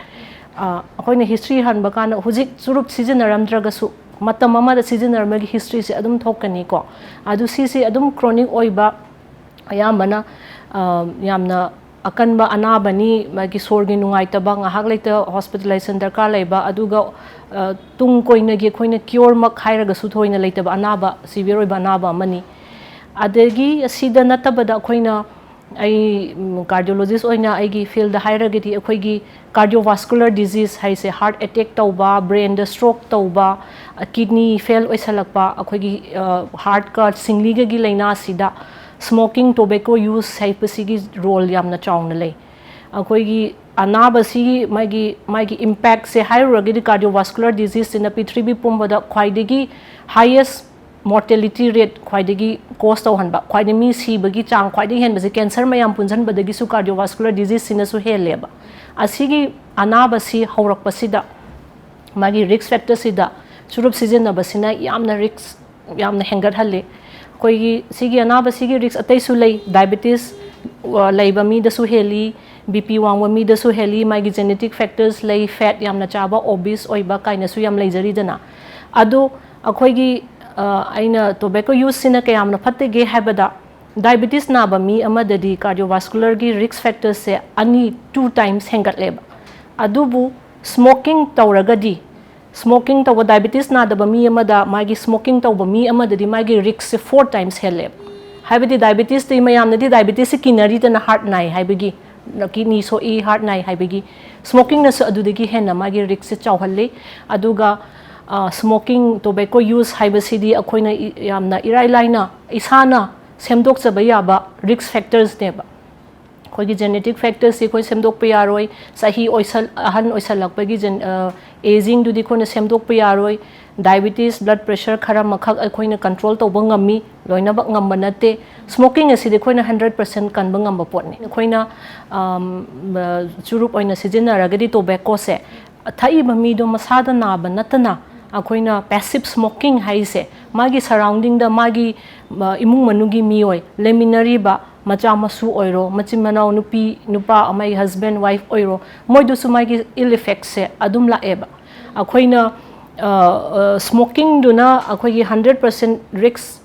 ꯑꯩꯈꯣꯏꯅ ꯍꯤꯁꯇ꯭ꯔꯤ ꯍꯟꯕ ꯀꯥꯟꯗ ꯍꯧꯖꯤꯛ ꯆꯨꯔꯨꯞ ꯁꯤꯖꯤꯟꯅꯔꯝꯗ꯭ꯔꯒꯁꯨ ꯃꯇꯝ ꯑꯃꯗ ꯁꯤꯖꯤꯟꯅꯔꯝꯕꯒꯤ ꯍꯤꯁꯇ꯭ꯔꯤꯁꯦ ꯑꯗꯨꯝ ꯊꯣꯛꯀꯅꯤꯀꯣ꯫ ꯑꯗꯨ ꯁꯤꯁꯦ ꯑꯗꯨꯝ ꯀ꯭ꯔꯣꯅꯤꯛ ꯑꯣꯏꯕ, ꯑꯌꯥꯝꯕꯅ ꯌꯥꯝꯅ ꯑꯀꯟꯕ ꯑꯅꯥꯕꯅꯤ, ꯃꯥꯒꯤ ꯁꯣꯔꯒꯤ ꯅꯨꯡꯉꯥꯏꯇꯕ, ꯉꯥꯏꯍꯥꯛ ꯂꯩꯇ ꯍꯣꯁꯄꯤꯇꯥꯂꯥꯏꯖꯦꯁꯟ ꯗꯔꯀꯥꯔ ꯂꯩꯕ, ꯑꯗꯨꯒ ꯇꯨꯡ ꯀꯣꯏꯅꯒꯤ ꯑꯩꯈꯣꯏꯅ ꯀ꯭ꯌꯣꯔꯃꯛ ꯍꯥꯏꯔꯒꯁꯨ ꯊꯣꯏꯅ ꯂꯩꯇꯕ ꯑꯅꯥꯕ, ꯁꯤꯚꯤꯌꯔ ꯑꯣꯏꯕ ꯑꯅꯥꯕ ꯑꯃꯅꯤ꯫ ꯑꯗꯒꯤ ꯑꯁꯤꯗ ꯅꯠꯇꯕꯗ ꯑꯩꯈꯣꯏꯅ, ꯑꯩ ꯀꯥꯔꯗꯤꯑꯣꯂꯣꯖꯤꯁ ꯑꯣꯏꯅ ꯑꯩꯒꯤ ꯐꯤꯜꯗ ꯍꯥꯏꯔꯒꯗꯤ ꯑꯩꯈꯣꯏꯒꯤ ꯀꯥꯔꯗꯤꯑꯣꯚꯥꯁꯀꯨꯂꯔ ꯗꯤꯖꯤꯖ ꯍꯥꯏꯁꯦ, ꯍꯥꯔꯠ ꯑꯦꯇꯦꯛ ꯇꯧꯕ, ꯕ꯭ꯔꯦꯟꯗ ꯁ꯭ꯇ꯭ꯔꯣꯛ ꯇꯧꯕ, ꯀꯤꯗꯅꯤ ꯐꯦꯜ ꯑꯣꯏꯁꯜꯂꯛꯄ, ꯑꯩꯈꯣꯏꯒꯤ ꯍꯥꯔꯠꯀ ꯁꯤꯡꯂꯤꯒꯒꯤ ꯂꯥꯏꯅꯥꯁꯤꯗ ꯁ꯭ꯃꯣꯀꯤꯡ, ꯇꯣꯕꯦꯀꯣ ꯌꯨꯁ ꯍꯥꯏꯕꯁꯤꯒꯤ ꯔꯣꯜ ꯌꯥꯝꯅ ꯆꯥꯎꯅ ꯂꯩ꯫ ꯑꯩꯈꯣꯏꯒꯤ ꯑꯅꯥꯕꯁꯤꯒꯤ ꯃꯥꯒꯤ, ꯃꯥꯒꯤ ꯏꯝꯄꯦꯛꯁꯦ ꯍꯥꯏꯔꯨꯔꯒꯗꯤ ꯀꯥꯔꯗꯤꯑꯣꯚꯥꯁꯀꯨꯂꯔ ꯗꯤꯖꯤꯖꯁꯤꯅ ꯄ꯭ꯔꯤꯊꯤꯕꯤ ꯄꯨꯝꯕꯗ ꯈ꯭ꯋꯥꯏꯗꯒꯤ ꯍꯥꯏꯌꯦꯁ ꯃꯣꯔꯇꯦꯂꯤꯇꯤ ꯔꯦꯠ ꯈ꯭ꯋꯥꯏꯗꯒꯤ ꯀꯣꯁ ꯇꯧꯍꯟꯕ, ꯈ꯭ꯋꯥꯏꯗꯒꯤ ꯃꯤ ꯁꯤꯕꯒꯤ ꯆꯥꯡ ꯈ꯭ꯋꯥꯏꯗꯒꯤ ꯍꯦꯟꯕꯁꯦ ꯀꯦꯟꯁꯔ ꯃꯌꯥꯝ ꯄꯨꯟꯁꯤꯟꯕꯗꯒꯤꯁꯨ ꯀꯥꯔꯗꯤꯑꯣꯚꯥꯁꯀꯨꯂꯔ ꯗꯤꯖꯤꯖꯁꯤꯅꯁꯨ ꯍꯦꯜꯂꯦꯕ꯫ ꯑꯁꯤꯒꯤ ꯑꯅꯥꯕꯁꯤ ꯍꯧꯔꯛꯄꯁꯤꯗ ꯃꯥꯒꯤ ꯔꯤꯛꯁ ꯐꯦꯛꯇꯔꯁꯤꯗ ꯆꯨꯔꯨꯞ ꯁꯤꯖꯤꯟꯅꯕꯁꯤꯅ ꯌꯥꯝꯅ ꯔꯤꯛꯁ ꯌꯥꯝꯅ ꯍꯦꯟꯒꯠꯍꯜꯂꯤ꯫ ꯑꯩꯈꯣꯏꯒꯤ ꯁꯤꯒꯤ ꯑꯅꯥꯕꯁꯤꯒꯤ ꯔꯤꯛꯁ ꯑꯇꯩꯁꯨ ꯂꯩ, ꯗꯥꯏꯕꯦꯇꯤꯁ ꯂꯩꯕ ꯃꯤꯗꯁꯨ ꯍꯦꯜꯂꯤ, ꯕꯤ ꯄꯤ ꯋꯥꯡꯕ ꯃꯤꯗꯁꯨ ꯍꯦꯜꯂꯤ, ꯃꯥꯒꯤ ꯖꯦꯅꯦꯇꯤꯛ ꯐꯦꯛꯇꯔꯁ ꯂꯩ, ꯐꯦꯠ ꯌꯥꯝꯅ ꯆꯥꯕ, ꯑꯣꯕꯤꯁ ꯑꯣꯏꯕ ꯀꯥꯏꯅꯁꯨ ꯌꯥꯝ ꯂꯩꯖꯔꯤꯗꯅ꯫ ꯑꯗꯣ ꯑꯩꯈꯣꯏꯒꯤ ꯑꯩꯅ ꯇꯣꯕꯦꯀꯣ ꯌꯨꯁꯁꯤꯅ ꯀꯌꯥꯝꯅ ꯐꯠꯇꯒꯦ ꯍꯥꯏꯕꯗ, ꯗꯥꯏꯕꯦꯇꯤꯁ ꯅꯥꯕ ꯃꯤ ꯑꯃꯗꯗꯤ ꯀꯥꯔꯗꯤꯑꯣꯚꯥꯁꯀꯨꯂꯔꯒꯤ ꯔꯤꯛꯁ ꯐꯦꯛꯇꯔꯁꯦ ꯑꯅꯤ, ꯇꯨ ꯇꯥꯏꯝꯁ ꯍꯦꯟꯒꯠꯂꯦꯕ꯫ ꯑꯗꯨꯕꯨ ꯁ꯭ꯃꯣꯀꯤꯡ ꯇꯧꯔꯒꯗꯤ, ꯁ꯭ꯃꯣꯀꯤꯡ ꯇꯧꯕ, ꯗꯥꯏꯕꯦꯇꯤꯁ ꯅꯥꯗꯕ ꯃꯤ ꯑꯃꯗ ꯃꯥꯒꯤ ꯁ꯭ꯃꯣꯀꯤꯡ ꯇꯧꯕ ꯃꯤ ꯑꯃꯗꯗꯤ ꯃꯥꯒꯤ ꯔꯤꯛꯁꯁꯦ ꯐꯣꯔ ꯇꯥꯏꯝꯁ ꯍꯦꯜꯂꯦꯕ꯫ ꯍꯥꯏꯕꯗꯤ ꯗꯥꯏꯕꯦꯇꯤꯁꯇꯤ ꯃꯌꯥꯝꯅꯗꯤ ꯗꯥꯏꯕꯦꯇꯤꯁꯁꯦ ꯀꯤꯅꯔꯤꯗꯅ, ꯍꯥꯔꯠ ꯅꯥꯏ ꯍꯥꯏꯕꯒꯤ, ꯀꯤꯗꯅꯤ ꯁꯣꯛꯏ, ꯍꯥꯔꯠ ꯅꯥꯏ ꯍꯥꯏꯕꯒꯤ꯫ ꯁ꯭ꯃꯣꯀꯤꯡꯅꯁꯨ ꯑꯗꯨꯗꯒꯤ ꯍꯦꯟꯅ ꯃꯥꯒꯤ ꯔꯤꯛꯁꯁꯦ ꯆꯥꯎꯍꯜꯂꯤ꯫ ꯑꯗꯨꯒ ꯁ꯭ꯃꯣꯀꯤꯡ, ꯇꯣꯕꯦꯀꯣ ꯌꯨꯁ ꯍꯥꯏꯕꯁꯤꯗꯤ ꯑꯩꯈꯣꯏꯅ ꯌꯥꯝꯅ ꯏꯔꯥꯏ ꯂꯥꯏꯅ ꯏꯁꯥꯅ ꯁꯦꯝꯗꯣꯛꯆꯕ ꯌꯥꯕ ꯔꯤꯛꯁ ꯐꯦꯛꯇꯔꯁꯅꯦꯕ꯫ ꯑꯩꯈꯣꯏꯒꯤ ꯖꯦꯅꯦꯇꯤꯛ ꯐꯦꯛꯇꯔꯁꯤ ꯑꯩꯈꯣꯏ ꯁꯦꯝꯗꯣꯛꯄ ꯌꯥꯔꯣꯏ꯫ ꯆꯍꯤ ꯑꯣꯏꯁꯜ-, ꯑꯍꯟ ꯑꯣꯏꯁꯜꯂꯛꯄꯒꯤ ꯖꯦꯟ-, ꯑ, ꯑꯦꯖꯤꯡꯗꯨꯗꯤ ꯑꯩꯈꯣꯏꯅ ꯁꯦꯝꯗꯣꯛꯄ ꯌꯥꯔꯣꯏ꯫ ꯗꯥꯏꯕꯦꯇꯤꯁ, ꯕ꯭ꯂꯗ ꯄ꯭ꯔꯦꯁꯔ ꯈꯔ ꯑꯃꯈꯛ ꯑꯩꯈꯣꯏꯅ ꯀꯟꯇ꯭ꯔꯣꯜ ꯇꯧꯕ ꯉꯝꯃꯤ, ꯂꯣꯏꯅꯃꯛ ꯉꯝꯕ ꯅꯠꯇꯦ꯫ ꯁ꯭ꯃꯣꯀꯤꯡ ꯑꯁꯤꯗꯤ ꯑꯩꯈꯣꯏꯅ ꯍꯟꯗ꯭ꯔꯦꯠ ꯄꯥꯔꯁꯦꯟ ꯀꯟꯕ ꯉꯝꯕ ꯄꯣꯠꯅꯤ꯫ ꯑꯩꯈꯣꯏꯅ, ꯑꯝ, ꯑ, ꯆꯨꯔꯨꯞ ꯑꯣꯏꯅ ꯁꯤꯖꯤꯟꯅꯔꯒꯗꯤ ꯇꯣꯕꯦꯀꯣꯁꯦ, ꯊꯛꯏꯕ ꯃꯤꯗꯣ ꯃꯁꯥꯗ ꯅꯥꯕ ꯅꯠꯇꯅ ꯑꯩꯈꯣꯏꯅ ꯄꯦꯁꯤꯞ ꯁ꯭ꯃꯣꯀꯤꯡ ꯍꯥꯏꯁꯦ, ꯃꯥꯒꯤ ꯁꯔꯥꯎꯟꯗꯤꯡꯗ, ꯃꯥꯒꯤ ꯏꯃꯨꯡ ꯃꯅꯨꯡꯒꯤ ꯃꯤꯑꯣꯏ, ꯂꯩꯃꯤꯟꯅꯔꯤꯕ ꯃꯆꯥ ꯃꯁꯨ ꯑꯣꯏꯔꯣ, ꯃꯆꯤꯟ ꯃꯅꯥꯎ, ꯅꯨꯄꯤ ꯅꯨꯄꯥ, ꯃꯥꯒꯤ husband wife ꯑꯣꯏꯔꯣ, ꯃꯣꯏꯗꯁꯨ ꯃꯥꯒꯤ ill effectꯁꯦ ꯑꯗꯨꯝ ꯂꯥꯛꯑꯦꯕ꯫ ꯑꯩꯈꯣꯏꯅ ꯁ꯭ꯃꯣꯀꯤꯡꯗꯨꯅ ꯑꯩꯈꯣꯏꯒꯤ hundred percent risk,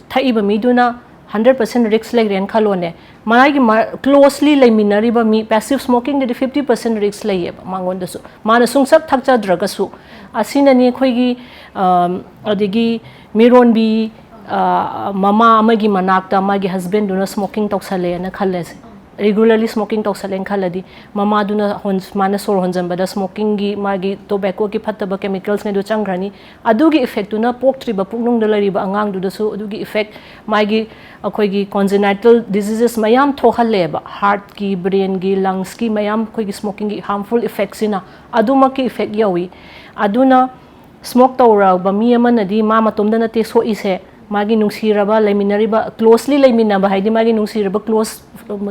ꯊꯛꯏꯕ ꯃꯤꯗꯨꯅ hundred percent risk ꯂꯩꯔꯦꯅ ꯈꯜꯂꯣꯅꯦ꯫ ꯃꯥꯒꯤ closely ꯂꯩꯃꯤꯟꯅꯔꯤꯕ ꯃꯤ, passive smokingꯗꯗꯤ fifty percent risk ꯂꯩꯌꯦꯕ ꯃꯉꯣꯟꯗꯁꯨ, ꯃꯥꯅ ꯁꯨꯡꯁꯛ ꯊꯛꯆꯗ꯭ꯔꯒꯁꯨ꯫ ꯑꯁꯤꯅꯅꯤ ꯑꯩꯈꯣꯏꯒꯤ ꯑꯗꯒꯤ ꯃꯤꯔꯣꯟꯕꯤ, ꯃꯃꯥ ꯑꯃꯒꯤ ꯃꯅꯥꯛꯇ ꯃꯥꯒꯤ husbandꯗꯨꯅ smoking ꯇꯧꯁꯜꯂꯦꯅ ꯈꯜꯂꯁꯦ, regularly smoking ꯇꯧꯁꯜꯂꯦꯅ ꯈꯜꯂꯗꯤ, ꯃꯃꯥꯗꯨꯅ ꯃꯥꯅ ꯁꯣꯔ ꯍꯣꯟꯖꯟꯕꯗ smokingꯒꯤ, ꯃꯥꯒꯤ tobaccoꯒꯤ ꯐꯠꯇꯕ chemicalsꯉꯩꯗꯣ ꯆꯪꯈ꯭ꯔꯅꯤ꯫ ꯑꯗꯨꯒꯤ effectꯇꯨꯅ ꯄꯣꯛꯇ꯭ꯔꯤꯕ ꯄꯨꯛꯅꯨꯡꯗ ꯂꯩꯔꯤꯕ ꯑꯉꯥꯡꯗꯨꯗꯁꯨ ꯑꯗꯨꯒꯤ effect, ꯃꯥꯒꯤ congenital diseases ꯃꯌꯥꯝ ꯊꯣꯛꯍꯜꯂꯦꯕ, heartꯀꯤ, brainꯒꯤ, lungsꯀꯤ ꯃꯌꯥꯝ ꯑꯩꯈꯣꯏꯒꯤ smokingꯒꯤ harmful effectꯁꯤꯅ ꯑꯗꯨꯃꯛꯀꯤ effect ꯌꯧꯏ꯫ ꯑꯗꯨꯅ smoke ꯇꯧꯔꯕ ꯃꯤ ꯑꯃꯅꯗꯤ ꯃꯥ ꯃꯇꯣꯝꯗ ꯅꯠꯇꯦ ꯁꯣꯛꯏꯁꯦ, ꯃꯥꯒꯤ ꯅꯨꯡꯁꯤꯔꯕ, ꯂꯩꯃꯤꯟꯅꯔꯤꯕ, closely ꯂꯩꯃꯤꯟꯅꯕ ꯍꯥꯏꯗꯤ ꯃꯥꯒꯤ ꯅꯨꯡꯁꯤꯔꯕ close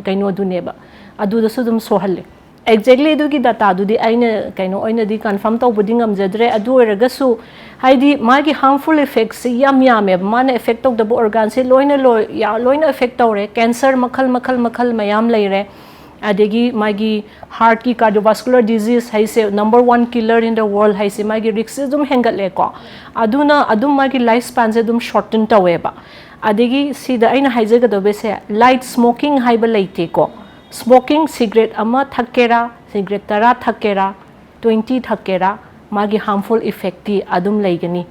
ꯀꯩꯅꯣꯗꯨꯅꯦꯕ, ꯑꯗꯨꯗꯁꯨ ꯑꯗꯨꯝ ꯁꯣꯛꯍꯜꯂꯦ꯫ Exactly ꯑꯗꯨꯒꯤ dataꯗꯨꯗꯤ ꯑꯩꯅ ꯀꯩꯅꯣ ꯑꯣꯏꯅꯗꯤ confirm ꯇꯧꯕꯗꯤ ꯉꯝꯖꯗ꯭ꯔꯦ꯫ ꯑꯗꯨ ꯑꯣꯏꯔꯒꯁꯨ ꯍꯥꯏꯗꯤ ꯃꯥꯒꯤ harmful effectꯁꯤ ꯌꯥꯝ ꯌꯥꯝꯃꯦꯕ, ꯃꯥꯅ effect ꯇꯧꯗꯕ organꯁꯤ ꯂꯣꯏꯅ ꯂꯣꯏ-, ꯂꯣꯏꯅ effect ꯇꯧꯔꯦ꯫ Cancer ꯃꯈꯜ ꯃꯈꯜ ꯃꯈꯜ ꯃꯌꯥꯝ ꯂꯩꯔꯦ꯫ ꯑꯗꯒꯤ ꯃꯥꯒꯤ heartꯀꯤ, cardiovascular disease ꯍꯥꯏꯁꯦ number one killer in the world ꯍꯥꯏꯁꯦ, ꯃꯥꯒꯤ riskꯁꯦ ꯑꯗꯨꯝ ꯍꯦꯟꯒꯠꯂꯦꯀꯣ꯫ ꯑꯗꯨꯅ ꯑꯗꯨꯝ ꯃꯥꯒꯤ life spanꯁꯦ ꯑꯗꯨꯝ shorten ꯇꯧꯋꯦꯕ꯫ ꯑꯗꯒꯤ ꯁꯤꯗ ꯑꯩꯅ ꯍꯥꯏꯖꯒꯗꯕꯁꯦ, light smoking ꯍꯥꯏꯕ ꯂꯩꯇꯦꯀꯣ꯫ Smoking, cigarette ꯑꯃ ꯊꯛꯀꯦꯔꯥ, cigarette ꯇꯔꯥ ꯊꯛꯀꯦꯔꯥ, twenty ꯊꯛꯀꯦꯔꯥ, ꯃꯥꯒꯤ harmful effectꯇꯤ ꯑꯗꯨꯝ ꯂꯩꯒꯅꯤ꯫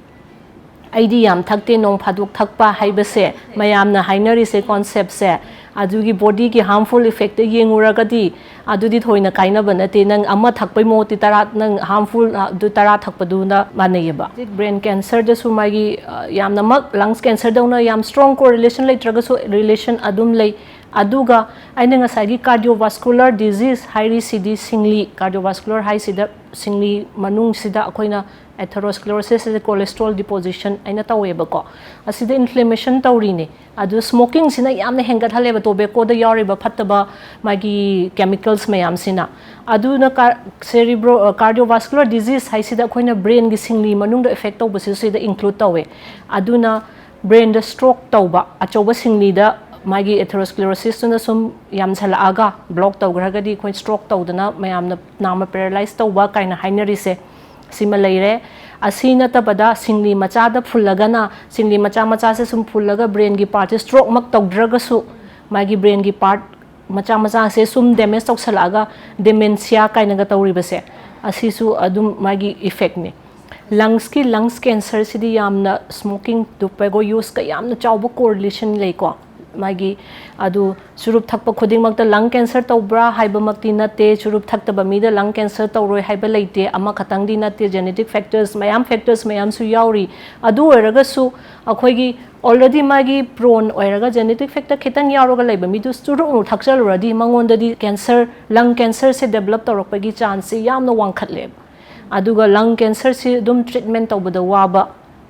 ꯑꯩꯗꯤ ꯌꯥꯝ ꯊꯛꯇꯦ, ꯅꯣꯡ ꯐꯥꯗꯣꯛ ꯊꯛꯄ ꯍꯥꯏꯕꯁꯦ, ꯃꯌꯥꯝꯅ ꯍꯥꯏꯅꯔꯤꯁꯦ conceptꯁꯦ, ꯑꯗꯨꯒꯤ bodyꯒꯤ harmful effectꯇ ꯌꯦꯡꯉꯨꯔꯒꯗꯤ ꯑꯗꯨꯗꯤ ꯊꯣꯏꯅ ꯀꯥꯏꯅꯕ ꯅꯠꯇꯦ꯫ ꯅꯪ ꯑꯃ ꯊꯛꯄꯩ ꯃꯍꯨꯠꯇꯤ ꯇꯔꯥ, ꯅꯪ harmful ꯑꯗꯨ ꯇꯔꯥ ꯊꯛꯄꯗꯨꯅ ꯃꯥꯟꯅꯩꯌꯦꯕ꯫ Brain cancerꯗꯁꯨ ꯃꯥꯒꯤ, ꯑ, ꯌꯥꯝꯅꯃꯛ lungs cancerꯗꯧꯅ ꯌꯥꯝ strong correlation ꯂꯩꯇ꯭ꯔꯒꯁꯨ relation ꯑꯗꯨꯝ ꯂꯩ꯫ ꯑꯗꯨꯒ ꯑꯩꯅ ꯉꯁꯥꯏꯒꯤ cardiovascular disease ꯍꯥꯏꯔꯤꯁꯤꯗꯤ ꯁꯤꯡꯂꯤ, cardiovascular ꯍꯥꯏꯁꯤꯗ ꯁꯤꯡꯂꯤ ꯃꯅꯨꯡꯁꯤꯗ ꯑꯩꯈꯣꯏꯅ atherosclerosis ꯍꯥꯏꯁꯦ cholesterol deposition ꯍꯥꯏꯅ ꯇꯧꯋꯦꯕꯀꯣ꯫ ꯑꯁꯤꯗ inflammation ꯇꯧꯔꯤꯅꯦ꯫ ꯑꯗꯨ smokingꯁꯤꯅ ꯌꯥꯝꯅ ꯍꯦꯟꯒꯠꯍꯜꯂꯦꯕ tobaccoꯗ ꯌꯥꯎꯔꯤꯕ ꯐꯠꯇꯕ ꯃꯥꯒꯤ chemicals ꯃꯌꯥꯝꯁꯤꯅ꯫ ꯑꯗꯨꯅ ꯀꯥ-, cerebro-, ꯑ, cardiovascular disease ꯍꯥꯏꯁꯤꯗ ꯑꯩꯈꯣꯏꯅ brainꯒꯤ ꯁꯤꯡꯂꯤ ꯃꯅꯨꯡꯗ effect ꯇꯧꯕꯁꯤ ꯁꯤꯗ include ꯇꯧꯋꯦ꯫ ꯑꯗꯨꯅ ꯕ꯭ꯔꯦꯟꯗ ꯁ꯭ꯇ꯭ꯔꯣꯛ ꯇꯧꯕ, ꯑꯆꯧꯕ ꯁꯤꯡꯂꯤꯗ ꯃꯥꯒꯤ ꯑꯦꯊꯦꯔꯣꯁꯀ꯭ꯂꯦꯔꯣꯁꯤꯁꯇꯨꯅ ꯁꯨꯝ ꯌꯥꯝꯁꯜꯂꯛꯑꯒ ꯕ꯭ꯂꯣꯛ ꯇꯧꯈ꯭ꯔꯒꯗꯤ ꯑꯩꯈꯣꯏ ꯁ꯭ꯇ꯭ꯔꯣꯛ ꯇꯧꯗꯅ ꯃꯌꯥꯝꯅ ꯅꯥꯝꯃ ꯄꯦꯔꯥꯂꯥꯏꯁ ꯇꯧꯕ ꯀꯥꯏꯅ ꯍꯥꯏꯅꯔꯤꯁꯦ ꯁꯤꯃ ꯂꯩꯔꯦ꯫ ꯑꯁꯤ ꯅꯠꯇꯕꯗ ꯁꯤꯡꯂꯤ ꯃꯆꯥꯗ ꯐꯨꯜꯂꯒꯅ, ꯁꯤꯡꯂꯤ ꯃꯆꯥ ꯃꯆꯥꯁꯦ ꯁꯨꯝ ꯐꯨꯜꯂꯒ ꯕ꯭ꯔꯦꯟꯒꯤ ꯄꯥꯔꯠꯁꯦ ꯁ꯭ꯇ꯭ꯔꯣꯛꯃꯛ ꯇꯧꯗ꯭ꯔꯒꯁꯨ ꯃꯥꯒꯤ ꯕ꯭ꯔꯦꯟꯒꯤ ꯄꯥꯔꯠ ꯃꯆꯥ ꯃꯆꯥꯁꯦ ꯁꯨꯝ ꯗꯦꯃꯦꯖ ꯇꯧꯁꯜꯂꯛꯑꯒ ꯗꯦꯃꯦꯟꯁꯤꯌꯥ ꯀꯥꯏꯅꯒ ꯇꯧꯔꯤꯕꯁꯦ, ꯑꯁꯤꯁꯨ ꯑꯗꯨꯝ ꯃꯥꯒꯤ ꯏꯐꯦꯛꯅꯤ꯫ ꯂꯪꯁꯀꯤ, ꯂꯪꯁ ꯀꯦꯟꯁꯔꯁꯤꯗꯤ ꯌꯥꯝꯅ ꯁ꯭ꯃꯣꯀꯤꯡ, ꯇꯣꯕꯦꯀꯣ ꯌꯨꯁꯀ ꯌꯥꯝꯅ ꯆꯥꯎꯕ ꯀꯣꯔꯤꯂꯦꯁꯟ ꯂꯩꯀꯣ꯫ ꯃꯥꯒꯤ ꯑꯗꯨ ꯆꯨꯔꯨꯞ ꯊꯛꯄ ꯈꯨꯗꯤꯡꯃꯛꯇ ꯂꯪ ꯀꯦꯟꯁꯔ ꯇꯧꯕ꯭ꯔꯥ ꯍꯥꯏꯕꯃꯛꯇꯤ ꯅꯠꯇꯦ, ꯆꯨꯔꯨꯞ ꯊꯛꯇꯕ ꯃꯤꯗ ꯂꯪ ꯀꯦꯟꯁꯔ ꯇꯧꯔꯣꯏ ꯍꯥꯏꯕ ꯂꯩꯇꯦ, ꯑꯃꯈꯛꯇꯪꯗꯤ ꯅꯠꯇꯦ, ꯖꯦꯅꯦꯇꯤꯛ ꯐꯦꯛꯇꯔꯁ ꯃꯌꯥꯝ, ꯐꯦꯛꯇꯔꯁ ꯃꯌꯥꯝꯁꯨ ꯌꯥꯎꯔꯤ꯫ ꯑꯗꯨ ꯑꯣꯏꯔꯒꯁꯨ ꯑꯩꯈꯣꯏꯒꯤ ꯑꯣꯜꯔꯦꯗꯤ ꯃꯥꯒꯤ ꯄ꯭ꯔꯣꯟ ꯑꯣꯏꯔꯒ ꯖꯦꯅꯦꯇꯤꯛ ꯐꯦꯛꯇꯔ ꯈꯤꯇꯪ ꯌꯥꯎꯔꯒ ꯂꯩꯕ ꯃꯤꯗꯨ ꯆꯨꯔꯨꯞ ꯑꯃꯨꯛ ꯊꯛꯆꯜꯂꯨꯔꯗꯤ ꯃꯉꯣꯟꯗꯗꯤ ꯀꯦꯟꯁꯔ, ꯂꯪ ꯀꯦꯟꯁꯔꯁꯦ ꯗꯦꯕꯂꯞ ꯇꯧꯔꯛꯄꯒꯤ ꯆꯥꯟꯁꯁꯦ ꯌꯥꯝꯅ ꯋꯥꯡꯈꯠꯂꯦꯕ꯫ ꯑꯗꯨꯒ ꯂꯪ ꯀꯦꯟꯁꯔꯁꯤ ꯑꯗꯨꯝ ꯇ꯭ꯔꯤꯠꯃꯦꯟ ꯇꯧꯕꯗ ꯋꯥꯕ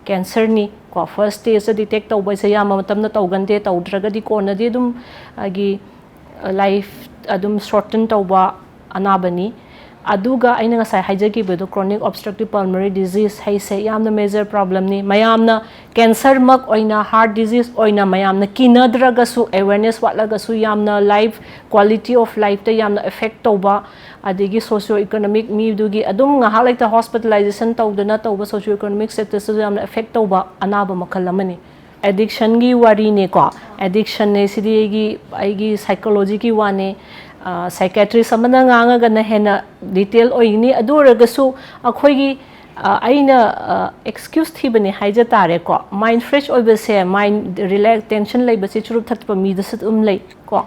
ꯀꯦꯟꯁꯔꯅꯤ ꯀꯣ꯫ ꯐꯥꯔꯁ ꯁ꯭ꯇꯦꯖꯇ ꯗꯤꯇꯦꯛ ꯇꯧꯕꯁꯦ ꯑꯌꯥꯝꯕ ꯃꯇꯝꯗ ꯇꯧꯒꯟꯗꯦ, ꯇꯧꯗ꯭ꯔꯒꯗꯤ ꯀꯣꯟꯅꯗꯤ ꯑꯗꯨꯝ ꯑꯩꯒꯤ ꯂꯥꯏꯐ ꯑꯗꯨꯝ ꯁꯣꯔꯇꯟ ꯇꯧꯕ ꯑꯅꯥꯕꯅꯤ꯫ ꯑꯗꯨꯒ ꯑꯩꯅ ꯉꯁꯥꯏ ꯍꯥꯏꯖꯈꯤꯕꯗꯣ, chronic obstructive pulmonary disease ꯍꯥꯏꯁꯦ ꯌꯥꯝꯅ ꯃꯦꯖꯔ ꯄ꯭ꯔꯣꯕ꯭ꯂꯦꯝꯅꯤ꯫ ꯃꯌꯥꯝꯅ ꯀꯦꯟꯁꯔꯃꯛ ꯑꯣꯏꯅ, ꯍꯥꯔꯠ ꯗꯤꯖꯤꯖ ꯑꯣꯏꯅ ꯃꯌꯥꯝꯅ ꯀꯤꯅꯗ꯭ꯔꯒꯁꯨ, ꯑꯦꯋꯦꯔꯅꯦꯁ ꯋꯥꯠꯂꯒꯁꯨ ꯌꯥꯝꯅ ꯂꯥꯏꯐ ꯀ꯭ꯋꯥꯂꯤꯇꯤ ꯑꯣꯐ ꯂꯥꯏꯐꯇ ꯌꯥꯝꯅ ꯑꯦꯐꯦꯛ ꯇꯧꯕ, ꯑꯗꯒꯤ ꯁꯣꯁꯤꯌꯣ ꯏꯀꯣꯅꯣꯃꯤꯛ ꯃꯤꯗꯨꯒꯤ ꯑꯗꯨꯝ ꯉꯥꯏꯍꯥꯛ ꯂꯩꯇ ꯍꯣꯁꯄꯤꯇꯥꯂꯥꯏꯖꯦꯁꯟ ꯇꯧꯗꯅ ꯇꯧꯕ ꯁꯣꯁꯤꯌꯣ ꯏꯀꯣꯅꯣꯃꯤꯛ ꯁ꯭ꯇꯦꯇꯁꯇꯁꯨ ꯌꯥꯝꯅ ꯑꯦꯐꯦꯛ ꯇꯧꯕ ꯑꯅꯥꯕ ꯃꯈꯜ ꯑꯃꯅꯤ꯫ ꯑꯦꯗꯤꯛꯁꯟꯒꯤ ꯋꯥꯔꯤꯅꯦꯀꯣ꯫ ꯑꯦꯗꯤꯛꯁꯟꯅꯦ ꯁꯤꯗꯤ ꯑꯩꯒꯤ, ꯑꯩꯒꯤ ꯁꯥꯏꯀꯣꯂꯣꯖꯤꯒꯤ ꯋꯥꯅꯦ꯫ ꯁꯥꯏꯀꯦꯇ꯭ꯔꯤꯁ ꯑꯃꯅ ꯉꯥꯡꯉꯒꯅ ꯍꯦꯟꯅ ꯗꯤꯇꯦꯜ ꯑꯣꯏꯒꯅꯤ꯫ ꯑꯗꯨ ꯑꯣꯏꯔꯒꯁꯨ ꯑꯩꯈꯣꯏꯒꯤ, ꯑ, ꯑꯩꯅ, ꯑ, ꯑꯦꯛꯁꯀ꯭ꯌꯨꯁ ꯊꯤꯕꯅꯦ ꯍꯥꯏꯖ ꯇꯥꯔꯦꯀꯣ꯫ ꯃꯥꯏꯟ ꯐ꯭ꯔꯦꯁ ꯑꯣꯏꯕꯁꯦ, ꯃꯥꯏꯟ ꯔꯤꯂꯦꯛꯁ, ꯇꯦꯟꯁꯟ ꯂꯩꯕꯁꯦ ꯆꯨꯔꯨꯞ ꯊꯛꯄ ꯃꯤꯗꯁꯨ ꯑꯗꯨꯝ ꯂꯩ ꯀꯣ꯫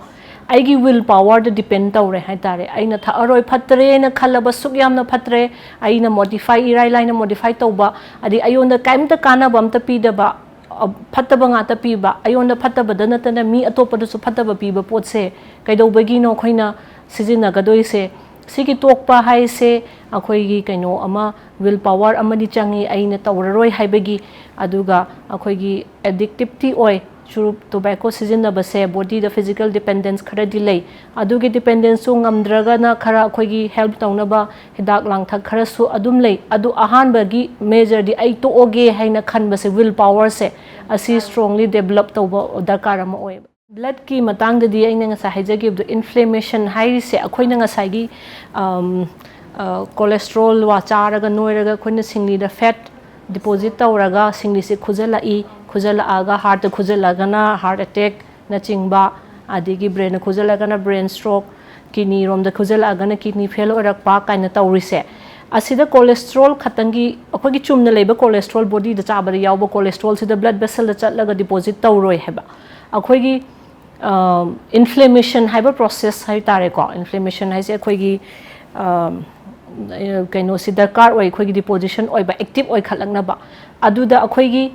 ꯑꯩꯒꯤ ꯋꯤꯜ ꯄꯥꯋꯔꯗ ꯗꯤꯄꯦꯟ ꯇꯧꯔꯦ ꯍꯥꯏ ꯇꯥꯔꯦ꯫ ꯑꯩꯅ ꯊꯛꯑꯔꯣꯏ, ꯐꯠꯇ꯭ꯔꯦꯅ ꯈꯜꯂꯕ, ꯁꯨꯛ ꯌꯥꯝꯅ ꯐꯠꯇ꯭ꯔꯦ, ꯑꯩꯅ ꯃꯣꯗꯤꯐꯥꯏ, ꯏꯔꯥꯏ ꯂꯥꯏꯅ ꯃꯣꯗꯤꯐꯥꯏ ꯇꯧꯕ, ꯑꯗꯩ ꯑꯩꯉꯣꯟꯗ ꯀꯔꯤꯝꯇ ꯀꯥꯟꯅꯕ ꯑꯝꯇ ꯄꯤꯗꯕ, ꯑ, ꯐꯠꯇꯕ ꯉꯥꯛꯇ ꯄꯤꯕ, ꯑꯩꯉꯣꯟꯗ ꯐꯠꯇꯕꯗ ꯅꯠꯇꯅ ꯃꯤ ꯑꯇꯣꯞꯄꯗꯁꯨ ꯐꯠꯇꯕ ꯄꯤꯕ ꯄꯣꯠꯁꯦ ꯀꯩꯗꯧꯕꯒꯤꯅꯣ ꯑꯩꯈꯣꯏꯅ ꯁꯤꯖꯤꯟꯅꯒꯗꯣꯏꯁꯦ? ꯁꯤꯒꯤ ꯇꯣꯛꯄ ꯍꯥꯏꯁꯦ ꯑꯩꯈꯣꯏꯒꯤ ꯀꯩꯅꯣ ꯑꯃ, ꯋꯤꯜ ꯄꯥꯋꯔ ꯑꯃꯗꯤ ꯆꯪꯉꯤ, ꯑꯩꯅ ꯇꯧꯔꯔꯣꯏ ꯍꯥꯏꯕꯒꯤ꯫ ꯑꯗꯨꯒ ꯑꯩꯈꯣꯏꯒꯤ ꯑꯦꯗꯤꯛꯇꯤꯞꯇꯤ ꯑꯣꯏ, ꯆꯨꯔꯨꯞ, ꯇꯣꯕꯦꯀꯣ ꯁꯤꯖꯤꯟꯅꯕꯁꯦ ꯕꯣꯗꯤꯗ ꯐꯤꯖꯤꯀꯦꯜ ꯗꯤꯄꯦꯟꯗꯦꯟꯁ ꯈꯔꯗꯤ ꯂꯩ꯫ ꯑꯗꯨꯒꯤ ꯗꯤꯄꯦꯟꯗꯦꯟꯁꯁꯨ ꯉꯝꯗ꯭ꯔꯒꯅ ꯈꯔ ꯑꯩꯈꯣꯏꯒꯤ ꯍꯦꯜꯞ ꯇꯧꯅꯕ ꯍꯤꯗꯥꯛ ꯂꯥꯡꯊꯛ ꯈꯔꯁꯨ ꯑꯗꯨꯝ ꯂꯩ꯫ ꯑꯗꯨ ꯑꯍꯥꯟꯕꯒꯤ ꯃꯦꯖꯔꯗꯤ ꯑꯩ ꯇꯣꯛꯑꯒꯦ ꯍꯥꯏꯅ ꯈꯟꯕꯁꯦ, ꯋꯤꯜ ꯄꯥꯋꯔꯁꯦ, ꯑꯁꯤ ꯁ꯭ꯇ꯭ꯔꯣꯡꯂꯤ ꯗꯦꯕꯂꯞ ꯇꯧꯕ ꯗꯔꯀꯥꯔ ꯑꯃ ꯑꯣꯏꯌꯦꯕ꯫ ꯕ꯭ꯂꯗꯀꯤ ꯃꯇꯥꯡꯗꯗꯤ ꯑꯩꯅ ꯉꯁꯥꯏ ꯍꯥꯏꯖꯈꯤꯕꯗꯣ, ꯏꯟꯐ꯭ꯂꯦꯃꯦꯁꯟ ꯍꯥꯏꯔꯤꯁꯦ ꯑꯩꯈꯣꯏꯅ ꯉꯁꯥꯏꯒꯤ, ꯑꯝ, ꯑ, ꯀꯣꯂꯦꯁꯇ꯭ꯔꯣꯜ ꯋꯥ ꯆꯥꯔꯒ ꯅꯣꯏꯔꯒ ꯑꯩꯈꯣꯏꯅ ꯁꯤꯡꯂꯤꯗ ꯐꯦꯠ ꯗꯤꯄꯣꯖꯤꯠ ꯇꯧꯔꯒ ꯁꯤꯡꯂꯤꯁꯦ ꯈꯨꯖꯜꯂꯛꯏ, ꯈꯨꯖꯜꯂꯛꯑꯒ ꯍꯥꯔꯠꯇ ꯈꯨꯖꯜꯂꯒꯅ ꯍꯥꯔꯠ ꯑꯦꯇꯦꯛꯅꯆꯤꯡꯕ, ꯑꯗꯒꯤ ꯕ꯭ꯔꯦꯟꯗ ꯈꯨꯖꯜꯂꯒꯅ ꯕ꯭ꯔꯦꯟ ꯁ꯭ꯇ꯭ꯔꯣꯛ, ꯀꯤꯗꯅꯤꯔꯣꯝꯗ ꯈꯨꯖꯜꯂꯛꯑꯒꯅ ꯀꯤꯗꯅꯤ ꯐꯦꯜ ꯑꯣꯏꯔꯛꯄ ꯀꯥꯏꯅ ꯇꯧꯔꯤꯁꯦ꯫ ꯑꯁꯤꯗ ꯀꯣꯂꯦꯁꯇ꯭ꯔꯣꯜ ꯈꯛꯇꯪꯒꯤ, ꯑꯩꯈꯣꯏꯒꯤ ꯆꯨꯝꯅ ꯂꯩꯕ ꯀꯣꯂꯦꯁꯇ꯭ꯔꯣꯜ, ꯕꯣꯗꯤꯗ ꯆꯥꯕꯗ ꯌꯥꯎꯕ ꯀꯣꯂꯦꯁꯇ꯭ꯔꯣꯜꯁꯤꯗ ꯕ꯭ꯂꯗ ꯚꯦꯁꯦꯜꯗ ꯆꯠꯂꯒ ꯗꯤꯄꯣꯖꯤꯠ ꯇꯧꯔꯣꯏ ꯍꯥꯏꯕ꯫ ꯑꯩꯈꯣꯏꯒꯤ, ꯑ, ꯏꯟꯐ꯭ꯂꯦꯃꯦꯁꯟ ꯍꯥꯏꯕ ꯄ꯭ꯔꯣꯁꯦꯁ ꯍꯥꯏ ꯇꯥꯔꯦꯀꯣ, ꯏꯟꯐ꯭ꯂꯦꯃꯦꯁꯟ ꯍꯥꯏꯁꯦ ꯑꯩꯈꯣꯏꯒꯤ, ꯑ, ꯀꯩꯅꯣꯁꯤ ꯗꯔꯀꯥꯔ ꯑꯣꯏ, ꯑꯩꯈꯣꯏꯒꯤ ꯗꯤꯄꯣꯖꯤꯁꯟ ꯑꯣꯏꯕ, ꯑꯦꯛꯇꯤꯞ ꯑꯣꯏꯈꯠꯂꯛꯅꯕ꯫ ꯑꯗꯨꯗ ꯑꯩꯈꯣꯏꯒꯤ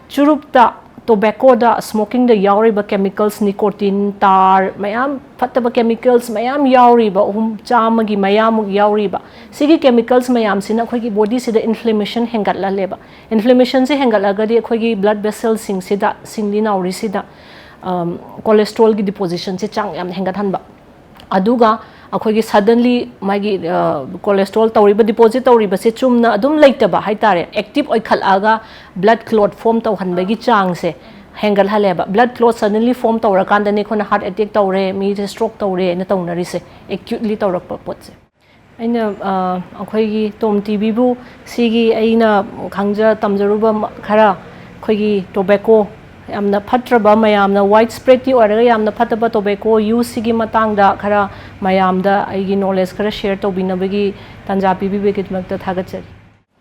ꯆꯨꯔꯨꯞꯇ, ꯇꯣꯕꯦꯀꯣꯗ, ꯁ꯭ꯃꯣꯀꯤꯡꯗ ꯌꯥꯎꯔꯤꯕ ꯀꯦꯃꯤꯀꯦꯜꯁ, ꯅꯤꯀꯣꯇꯤꯟ, ꯇꯥꯔ, ꯃꯌꯥꯝ ꯐꯠꯇꯕ ꯀꯦꯃꯤꯀꯦꯜꯁ ꯃꯌꯥꯝ ꯌꯥꯎꯔꯤꯕ, ꯑꯍꯨꯝ, ꯆꯥꯝꯃꯒꯤ ꯃꯌꯥꯃꯨꯛ ꯌꯥꯎꯔꯤꯕ, ꯁꯤꯒꯤ ꯀꯦꯃꯤꯀꯦꯜꯁ ꯃꯌꯥꯝꯁꯤꯅ ꯑꯩꯈꯣꯏꯒꯤ ꯕꯣꯗꯤꯁꯤꯗ ꯏꯟꯐ꯭ꯂꯦꯃꯦꯁꯟ ꯍꯦꯟꯒꯠꯍꯜꯂꯦꯕ꯫ ꯏꯟꯐ꯭ꯂꯦꯃꯦꯁꯟꯁꯦ ꯍꯦꯟꯒꯠꯂꯒꯗꯤ ꯑꯩꯈꯣꯏꯒꯤ ꯕ꯭ꯂꯗ ꯚꯦꯁꯦꯜꯁꯤꯡꯁꯤꯗ, ꯁꯤꯡꯂꯤ ꯅꯥꯎꯔꯤꯁꯤꯗ, ꯑꯝ, ꯀꯣꯂꯦꯁꯇ꯭ꯔꯣꯜꯒꯤ ꯗꯤꯄꯣꯖꯤꯁꯟꯁꯦ ꯆꯥꯡ ꯌꯥꯝꯅ ꯍꯦꯟꯒꯠꯍꯟꯕ꯫ ꯑꯗꯨꯒ ꯑꯩꯈꯣꯏꯒꯤ ꯁꯗꯟꯂꯤ ꯃꯥꯒꯤ, ꯑ, ꯀꯣꯂꯦꯁꯇ꯭ꯔꯣꯜ ꯇꯧꯔꯤꯕ, ꯗꯤꯄꯣꯖꯤꯠ ꯇꯧꯔꯤꯕꯁꯦ ꯆꯨꯝꯅ ꯑꯗꯨꯝ ꯂꯩꯇꯕ ꯍꯥꯏ ꯇꯥꯔꯦ, ꯑꯦꯛꯇꯤꯞ ꯑꯣꯏꯈꯠꯂꯛꯑꯒ ꯕ꯭ꯂꯗ ꯀ꯭ꯂꯣꯠ ꯐꯣꯔꯝ ꯇꯧꯍꯟꯕꯒꯤ ꯆꯥꯡꯁꯦ ꯍꯦꯟꯒꯠꯍꯜꯂꯦꯕ꯫ ꯕ꯭ꯂꯗ ꯀ꯭ꯂꯣꯠ ꯁꯗꯟꯂꯤ ꯐꯣꯔꯝ ꯇꯧꯔꯀꯥꯟꯗꯅꯦ ꯑꯩꯈꯣꯏꯅ ꯍꯥꯔꯠ ꯑꯦꯇꯦꯛ ꯇꯧꯔꯦ, ꯃꯤꯁꯦ ꯁ꯭ꯇ꯭ꯔꯣꯛ ꯇꯧꯔꯦꯅ ꯇꯧꯅꯔꯤꯁꯦ, ꯑꯦꯀ꯭ꯌꯨꯠꯂꯤ ꯇꯧꯔꯛꯄ ꯄꯣꯠꯁꯦ꯫ ꯑꯩꯅ, ꯑ, ꯑꯩꯈꯣꯏꯒꯤ ꯇꯣꯝ ꯇꯤꯚꯤꯕꯨ ꯁꯤꯒꯤ ꯑꯩꯅ ꯈꯪꯖ ꯇꯝꯖꯔꯨꯕ ꯃ-, ꯈꯔ, ꯑꯩꯈꯣꯏꯒꯤ ꯇꯣꯕꯦꯀꯣ, ꯌꯥꯝꯅ ꯐꯠꯇ꯭ꯔꯕ, ꯃꯌꯥꯝꯅ ꯋꯥꯏꯗ ꯁ꯭ꯄ꯭ꯔꯦꯗꯇꯤ ꯑꯣꯏꯔꯒ ꯌꯥꯝꯅ ꯐꯠꯇꯕ ꯇꯣꯕꯦꯀꯣ ꯌꯨꯁꯁꯤꯒꯤ ꯃꯇꯥꯡꯗ ꯈꯔ ꯃꯌꯥꯝꯗ ꯑꯩꯒꯤ ꯅꯣꯂꯦꯖ ꯈꯔ ꯁꯤꯌꯔ ꯇꯧꯕꯤꯅꯕꯒꯤ ꯇꯥꯟꯖꯥ ꯄꯤꯕꯤꯕꯒꯤꯗꯃꯛꯇ ꯊꯥꯒꯠꯆꯔꯤ꯫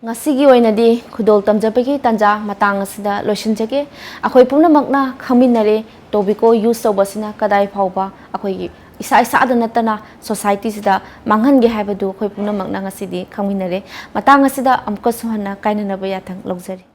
ꯉꯁꯤꯒꯤ ꯑꯣꯏꯅꯗꯤ ꯈꯨꯗꯣꯜ ꯇꯝꯖꯕꯒꯤ ꯇꯥꯟꯖꯥ ꯃꯇꯥꯡ ꯑꯁꯤꯗ ꯂꯣꯏꯁꯤꯟꯖꯒꯦ꯫ ꯑꯩꯈꯣꯏ ꯄꯨꯝꯅꯃꯛꯅ ꯈꯪꯃꯤꯟꯅꯔꯦ, ꯇꯣꯕꯦꯀꯣ ꯌꯨꯁ ꯇꯧꯕꯁꯤꯅ ꯀꯗꯥꯏ ꯐꯥꯎꯕ ꯑꯩꯈꯣꯏꯒꯤ ꯏꯁꯥ ꯏꯁꯥꯗ ꯅꯠꯇꯅ ꯁꯣꯁꯥꯏꯇꯤꯁꯤꯗ ꯃꯥꯡꯍꯟꯒꯦ ꯍꯥꯏꯕꯗꯨ ꯑꯩꯈꯣꯏ ꯄꯨꯝꯅꯃꯛꯅ ꯉꯁꯤꯗꯤ ꯈꯪꯃꯤꯟꯅꯔꯦ꯫ ꯃꯇꯥꯡ ꯑꯁꯤꯗ ꯑꯃꯨꯛꯀꯁꯨ ꯍꯟꯅ ꯀꯥꯏꯅꯅꯕ ꯌꯥꯊꯪ ꯂꯧꯖꯔꯤ꯫